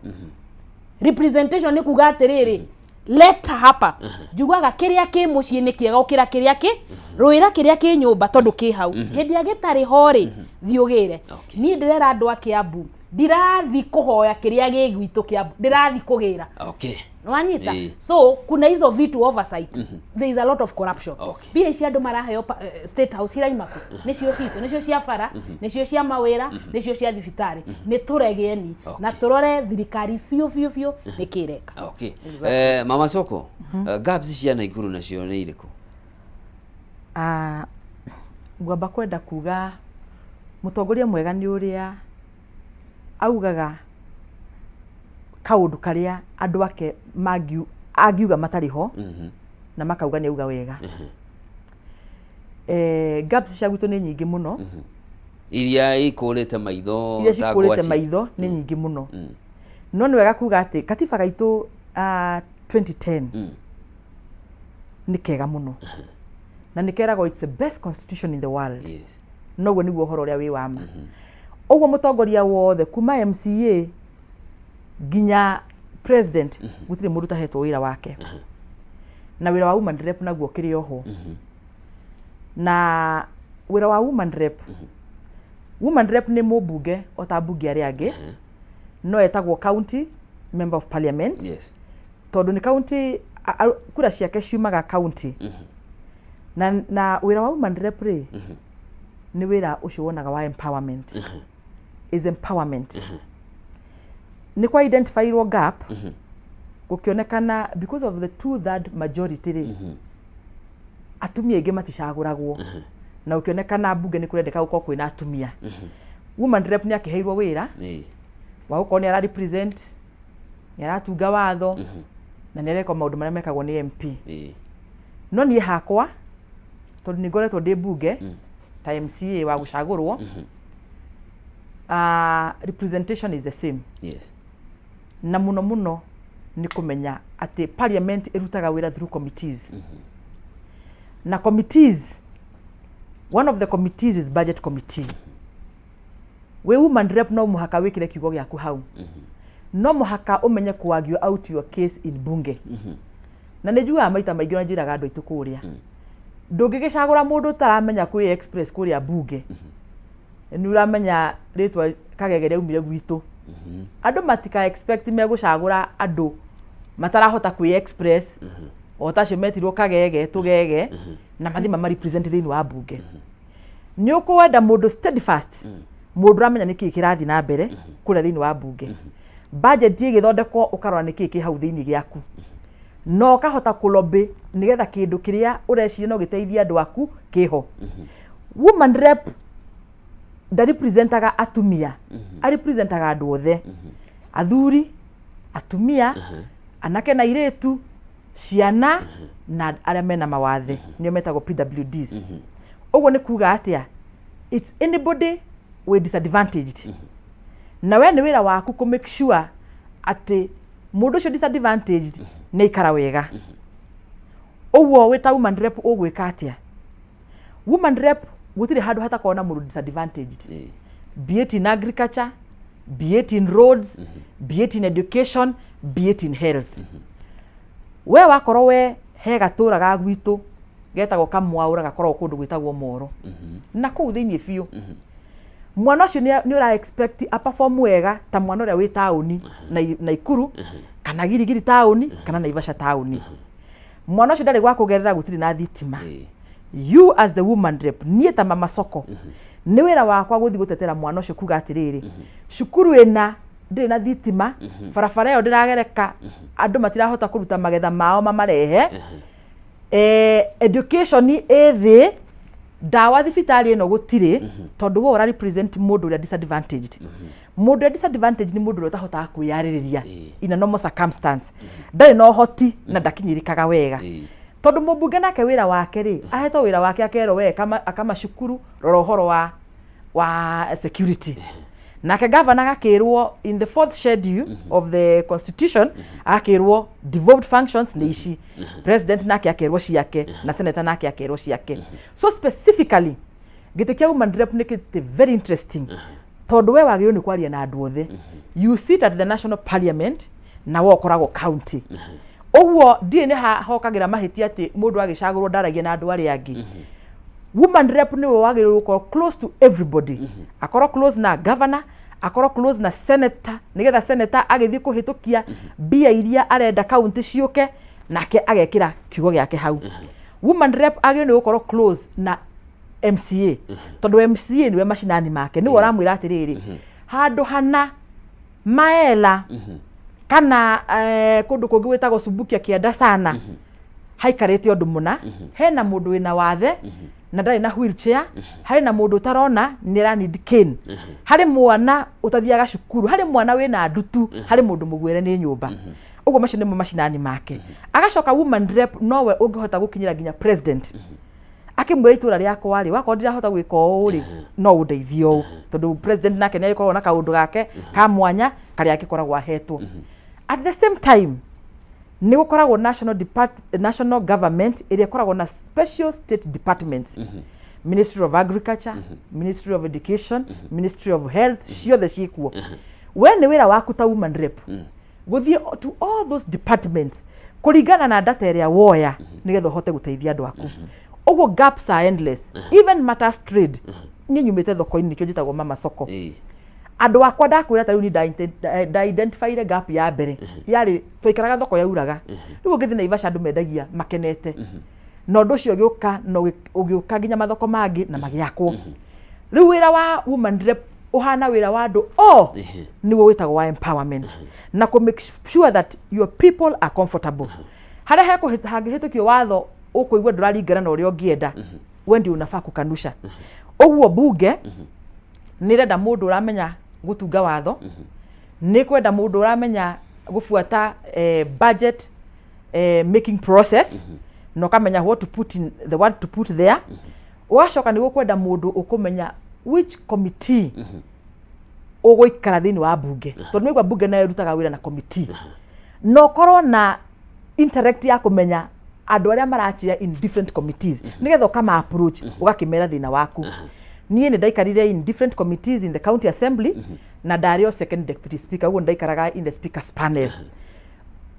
Representation nĩ kuga atĩrĩrĩ, leta hapa. Njugaga kĩrĩa kĩ mũciĩ nĩ kĩega gũkĩra kĩrĩa kĩ rũĩra, kĩrĩa kĩ nyũmba, tondũ kĩ hau. Hĩndĩ ĩrĩa gĩtarĩ ho rĩ, thiĩ ũgĩre. Niĩ ndĩrera andũ a Kiambu, ndirathi kũhoya kĩrĩa gĩ gwitũ Kiambu, ndĩrathi kũgĩra. Nwanyita? So kuna hizo vitu, oversight, there is a lot of corruption. Mbia ici andũ maraheo State House ciraima kũ? Nĩcio citũ, nĩcio cia bara, nĩcio cia mawĩra, nĩcio cia thibitarĩ. Nĩ tũregeni na tũrore thirikari biũ biũ biũ nĩ kĩreka. Okay. Mama Soko, gaps cia Naikuru nacio nĩ irĩkũ? Ah, ngwamba kwenda kuga mũtongoria mwega nĩ ũrĩa augaga kaũndũ karĩa andũ ake angiuga matarĩ ho na makauga nĩ auga wega. Gaps cia gwitũ nĩ nyingĩ mũno. Iria ikũrĩte maitho iria ta cikũrĩte ngwaci. Maitho nĩ nyingĩ mũno, no nĩ wega kuga atĩ katiba gaitũ 2010 nĩ kega mũno na nĩ keragwo it's the best constitution in the world. Noguo nĩguo ũhoro ũrĩa wĩ wa ma. Ũguo mũtongoria wothe kuma MCA nginya president, gũtirĩ mũndũ ũtahetwo wĩra wake, na wĩra wa woman rep naguo ũkĩrĩ oho. Na wĩra wa woman rep, woman rep nĩ mũmbunge o ta mbunge arĩa angĩ, no etagwo county member of parliament tondũ nĩ county, kura ciake ciumaga county. Na wĩra wa woman rep rĩ, nĩ wĩra ũcio wonaga wa empowerment, is empowerment. Nĩ kwa identifyirwo gap, gũkĩonekana because of the two third majority rĩ, atumia aingĩ maticagũragwo, na gũkĩonekana mbunge nĩ kũrendeka gũkorwo kwĩna atumia. Woman rep nĩ akĩheirwo wĩra wa gũkorwo nĩ ara represent, nĩ aratunga watho na nĩ areka maũndũ marĩa mekagwo nĩ MP. No niĩ hakwa, tondũ nĩ ngoretwo ndĩ mbunge ta MCA wa gũcagũrwo, representation is the same. Na mũno mũno nĩ kũmenya atĩ parliament ĩrutaga wĩra through committees, na committees, one of the committees is budget committee. Wĩ woman rep no mũhaka wĩkĩre kiugo gĩaku hau, no mũhaka ũmenye ku argue out your case in bunge. Na nĩ njugaga maita maingĩ, na njĩraga andũ aitũ kũrĩa, ndũngĩgĩcagũra mũndũ ũtaramenya kwĩ express kũrĩa bunge. Nĩ ũramenya rĩtwa Kagege rĩaumire gwitũ. Andũ matika expect megũcagũra andũ matarahota kwĩ express o ta acio metirwo Kagege tũgege na mathiĩ mama represent thĩinĩ wa bunge. Nĩ ũkwenda mũndũ steadfast, mũndũ ũramenya nĩkĩĩ kĩrathiĩ na mbere kũrĩa thĩinĩ wa bunge. Budget ĩgĩthondekwo ũkarora nĩkĩĩ kĩ hau thĩinĩ gĩaku, na ũkahota kũlobby nĩgetha kĩndũ kĩrĩa ũreciria no gĩteithie andũ aku kĩho. Woman rep ndarepresentaga atumia, arepresentaga andũ othe, athuri, atumia, anake na airĩtu, ciana na arĩa mena mawathe, nĩo metagwo PWDs. Ũguo nĩ kuga atĩa? It's anybody with disadvantaged, na we nĩ wĩra waku kũ make sure atĩ mũndũ ũcio disadvantaged nĩ aikara wega. Ũguo wĩ ta woman rep ũgwĩka atĩa? Woman rep gũtirĩ handũ hatakoragwo na mũndũ disadvantaged, be it in agriculture, be it in roads, be it in education, be it in health. We wakorwo we he gatũra ga gwitũ getagwo Kamwaũra, gakoragwo kũndũ gwĩtagwo Moro na kũu thĩinĩ biũ, mwana ũcio nĩ ũra expect a perform wega ta mwana ũrĩa wĩ taũni Naikuru kana Girigiri taũni kana Naivasha taũni. Mwana ũcio ndarĩ gwa kũgerera, gũtirĩ na thitima. You as the woman rep, niĩ ta mama soko, nĩ wĩra wakwa gũthiĩ gũtetera mwana ũcio, kuga atĩrĩrĩ, cukuru ĩna ndĩrĩ na thitima, barabara ĩyo ndĩragereka, andũ matirahota kũruta magetha mao mamarehe, education ĩ thĩ, ndawa thibitarĩ ĩno gũtirĩ, tondũ we ũra represent mũndũ ũrĩa disadvantaged. Mũndũ ũrĩa disadvantaged nĩ mũndũ ũrĩa ũtahotaga kwĩyarĩrĩria in a normal circumstance, ndarĩ na ũhoti na ndakinyĩrĩkaga wega. Tondũ mũmbunge nake wĩra wake rĩ, ahetwo wĩra wake akerwo, we akama cukuru, rora ũhoro wa security. Nake governor agakĩrwo in the fourth schedule of the constitution, agakĩrwo devolved functions nĩ ici, president nake akerwo ciake, na senator nake akerwo ciake. So specifically gĩtĩ kĩa woman rep nĩ gĩtĩ very interesting, tondũ we wagĩrĩirwo nĩ kwaria na andũ othe. You sit at the national parliament na we ũkoragwo county. Ũguo ndiũĩ nĩ hokagĩra mahĩtia atĩ mũndũ agĩcagũrwo ndaragia na andũ arĩa angĩ. Woman rep nĩwe wagĩrĩirwo gũkorwo close to everybody, akorwo close na governor, akorwo close na senator, nĩgetha senator agĩthiĩ kũhĩtũkia mbia iria arenda county ciũke, nake agekĩra kiugo gĩake hau. Woman rep agĩrĩirwo nĩ gũkorwo close na MCA, tondũ MCA nĩwe macinani make, nĩwe ũramwĩra atĩrĩrĩ, handũ hana maela kana kũndũ kũngĩ gwĩtagwo Subukia kĩanda sana haikarĩte ũndũ mũna, hena mũndũ wĩna wathe na ndarĩ na wheelchair, harĩ na mũndũ ũtarona nĩ ara need cane, harĩ mwana ũtathiaga cukuru, harĩ mwana wĩna ndutu, harĩ mũndũ mũgwĩre nĩ nyũmba. Ũguo macio nĩmo macinani make. Agacoka woman rep nowe ũngĩhota gũkinyĩra nginya president, akĩmwĩra, itũra rĩakwa rĩ, wakorwo ndirahota gwĩka ũũ rĩ, no ũndeithie ũũ, tondũ president nake nĩ agĩkoragwo na kaũndũ gake ka mwanya karĩa agĩkoragwo ahetwo. At the same time nĩ gũkoragwo national government ĩrĩa ĩkoragwo na special state departments, Ministry of Agriculture, Ministry of Education, Ministry of Health, ciothe ciĩkuo. We nĩ wĩra waku ta woman rep gũthiĩ to all those departments kũringana na data ĩrĩa woya, nĩgetha ũhote gũteithia andũ aku. Ũguo gaps are endless. Even matters trade, niĩ nyumĩte thoko-inĩ, nĩkĩo njĩtagwo mama soko. Andũ akwa ndakwĩra, ta rĩu ni nda identifyire gap ya mbere yarĩ twaikaraga thoko yauraga. Rĩu ũngĩthiĩ Naivasha andũ mendagia makenete, na ũndũ ũcio ũgĩũka na ũgĩũka nginya mathoko mangĩ na magĩakwo. Rĩu wĩra wa woman rep ũhana wĩra wa andũ o nĩguo wĩtagwo wa empowerment na kũ make sure that your people are comfortable. Harĩa hangĩhĩtũkio watho ũkũigua ndũraringana na ũrĩa ũngĩenda, we ndio unafaa kukanusha. Ũguo bunge nĩ ĩrenda mũndũ ũramenya gũtunga watho, nĩ kwenda mũndũ ũramenya gũbuata budget making process na ũkamenya what to put in the word to put there. Ũgacoka nĩ gũkwenda mũndũ ũkũmenya which committee ũgũikara thĩinĩ wa bunge, tondũ nĩgua bunge nayo ĩrutaga wĩra na committee, na ũkorwo na intellect ya kũmenya andũ arĩa marachia in different committees, nĩgetha ũkama approach ũgakĩmera thĩna waku. Niĩ nĩ ndaikarire in different committees in the county assembly na ndarĩ o second deputy speaker, ũguo ndaikaraga in the speakers panel.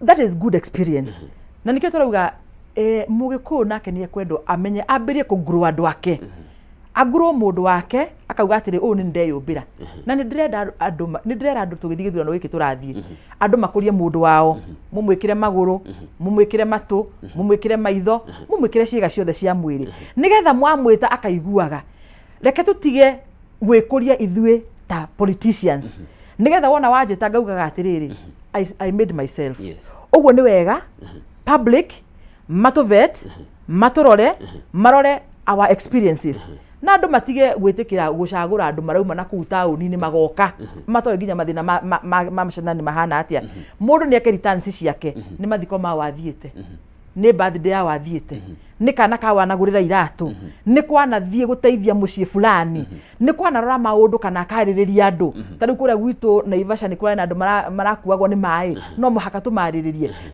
That is good experience, na nĩkĩo tũrauga mũgĩkũyũ nake nĩ ekwendwo amenye ambĩrie kũngurũ andũ ake, angurwo mũndũ wake, akauga atĩrĩ, ũũ nĩ ndeyũmbĩra na nĩ ndĩrenda andũ nĩ ndĩrera andũ tũgĩthiĩ gĩthurano gĩkĩ tũrathiĩ, andũ makũrie mũndũ wao, mũmwĩkĩre magũrũ, mũmwĩkĩre matũ, mũmwĩkĩre maitho, mũmwĩkĩre ciĩga ciothe cia mwĩrĩ, nĩgetha mwamwĩta akaiguaga. Reke tũtige gwĩkũria ithuĩ ta politicians. Nĩgetha wona wanjĩta ngaugaga atĩrĩrĩ, I made myself. Yes. Ũguo nĩ wega public matũvet, matũrore, marore our experiences, na andũ matige gwĩtĩkĩra gũcagũra andũ marauma na kũu taũni-inĩ magoka matoĩ nginya mathĩna ma macanani mahana atĩa. Mũndũ nĩ eke returns ciake. Nĩ mathiko ma wathiĩte, nĩ birthday ya wathiĩte, nĩ kana ka wanagũrĩra iratũ, nĩ kwanathiĩ gũteithia mũciĩ fulani, nĩ kwanarora maũndũ kana akarĩrĩria andũ. Ta rĩu kũrĩa gwitũ Naivasha nĩ kũrĩ na andũ marakuagwo nĩ maĩ, no mũhaka tũmarĩrĩrie.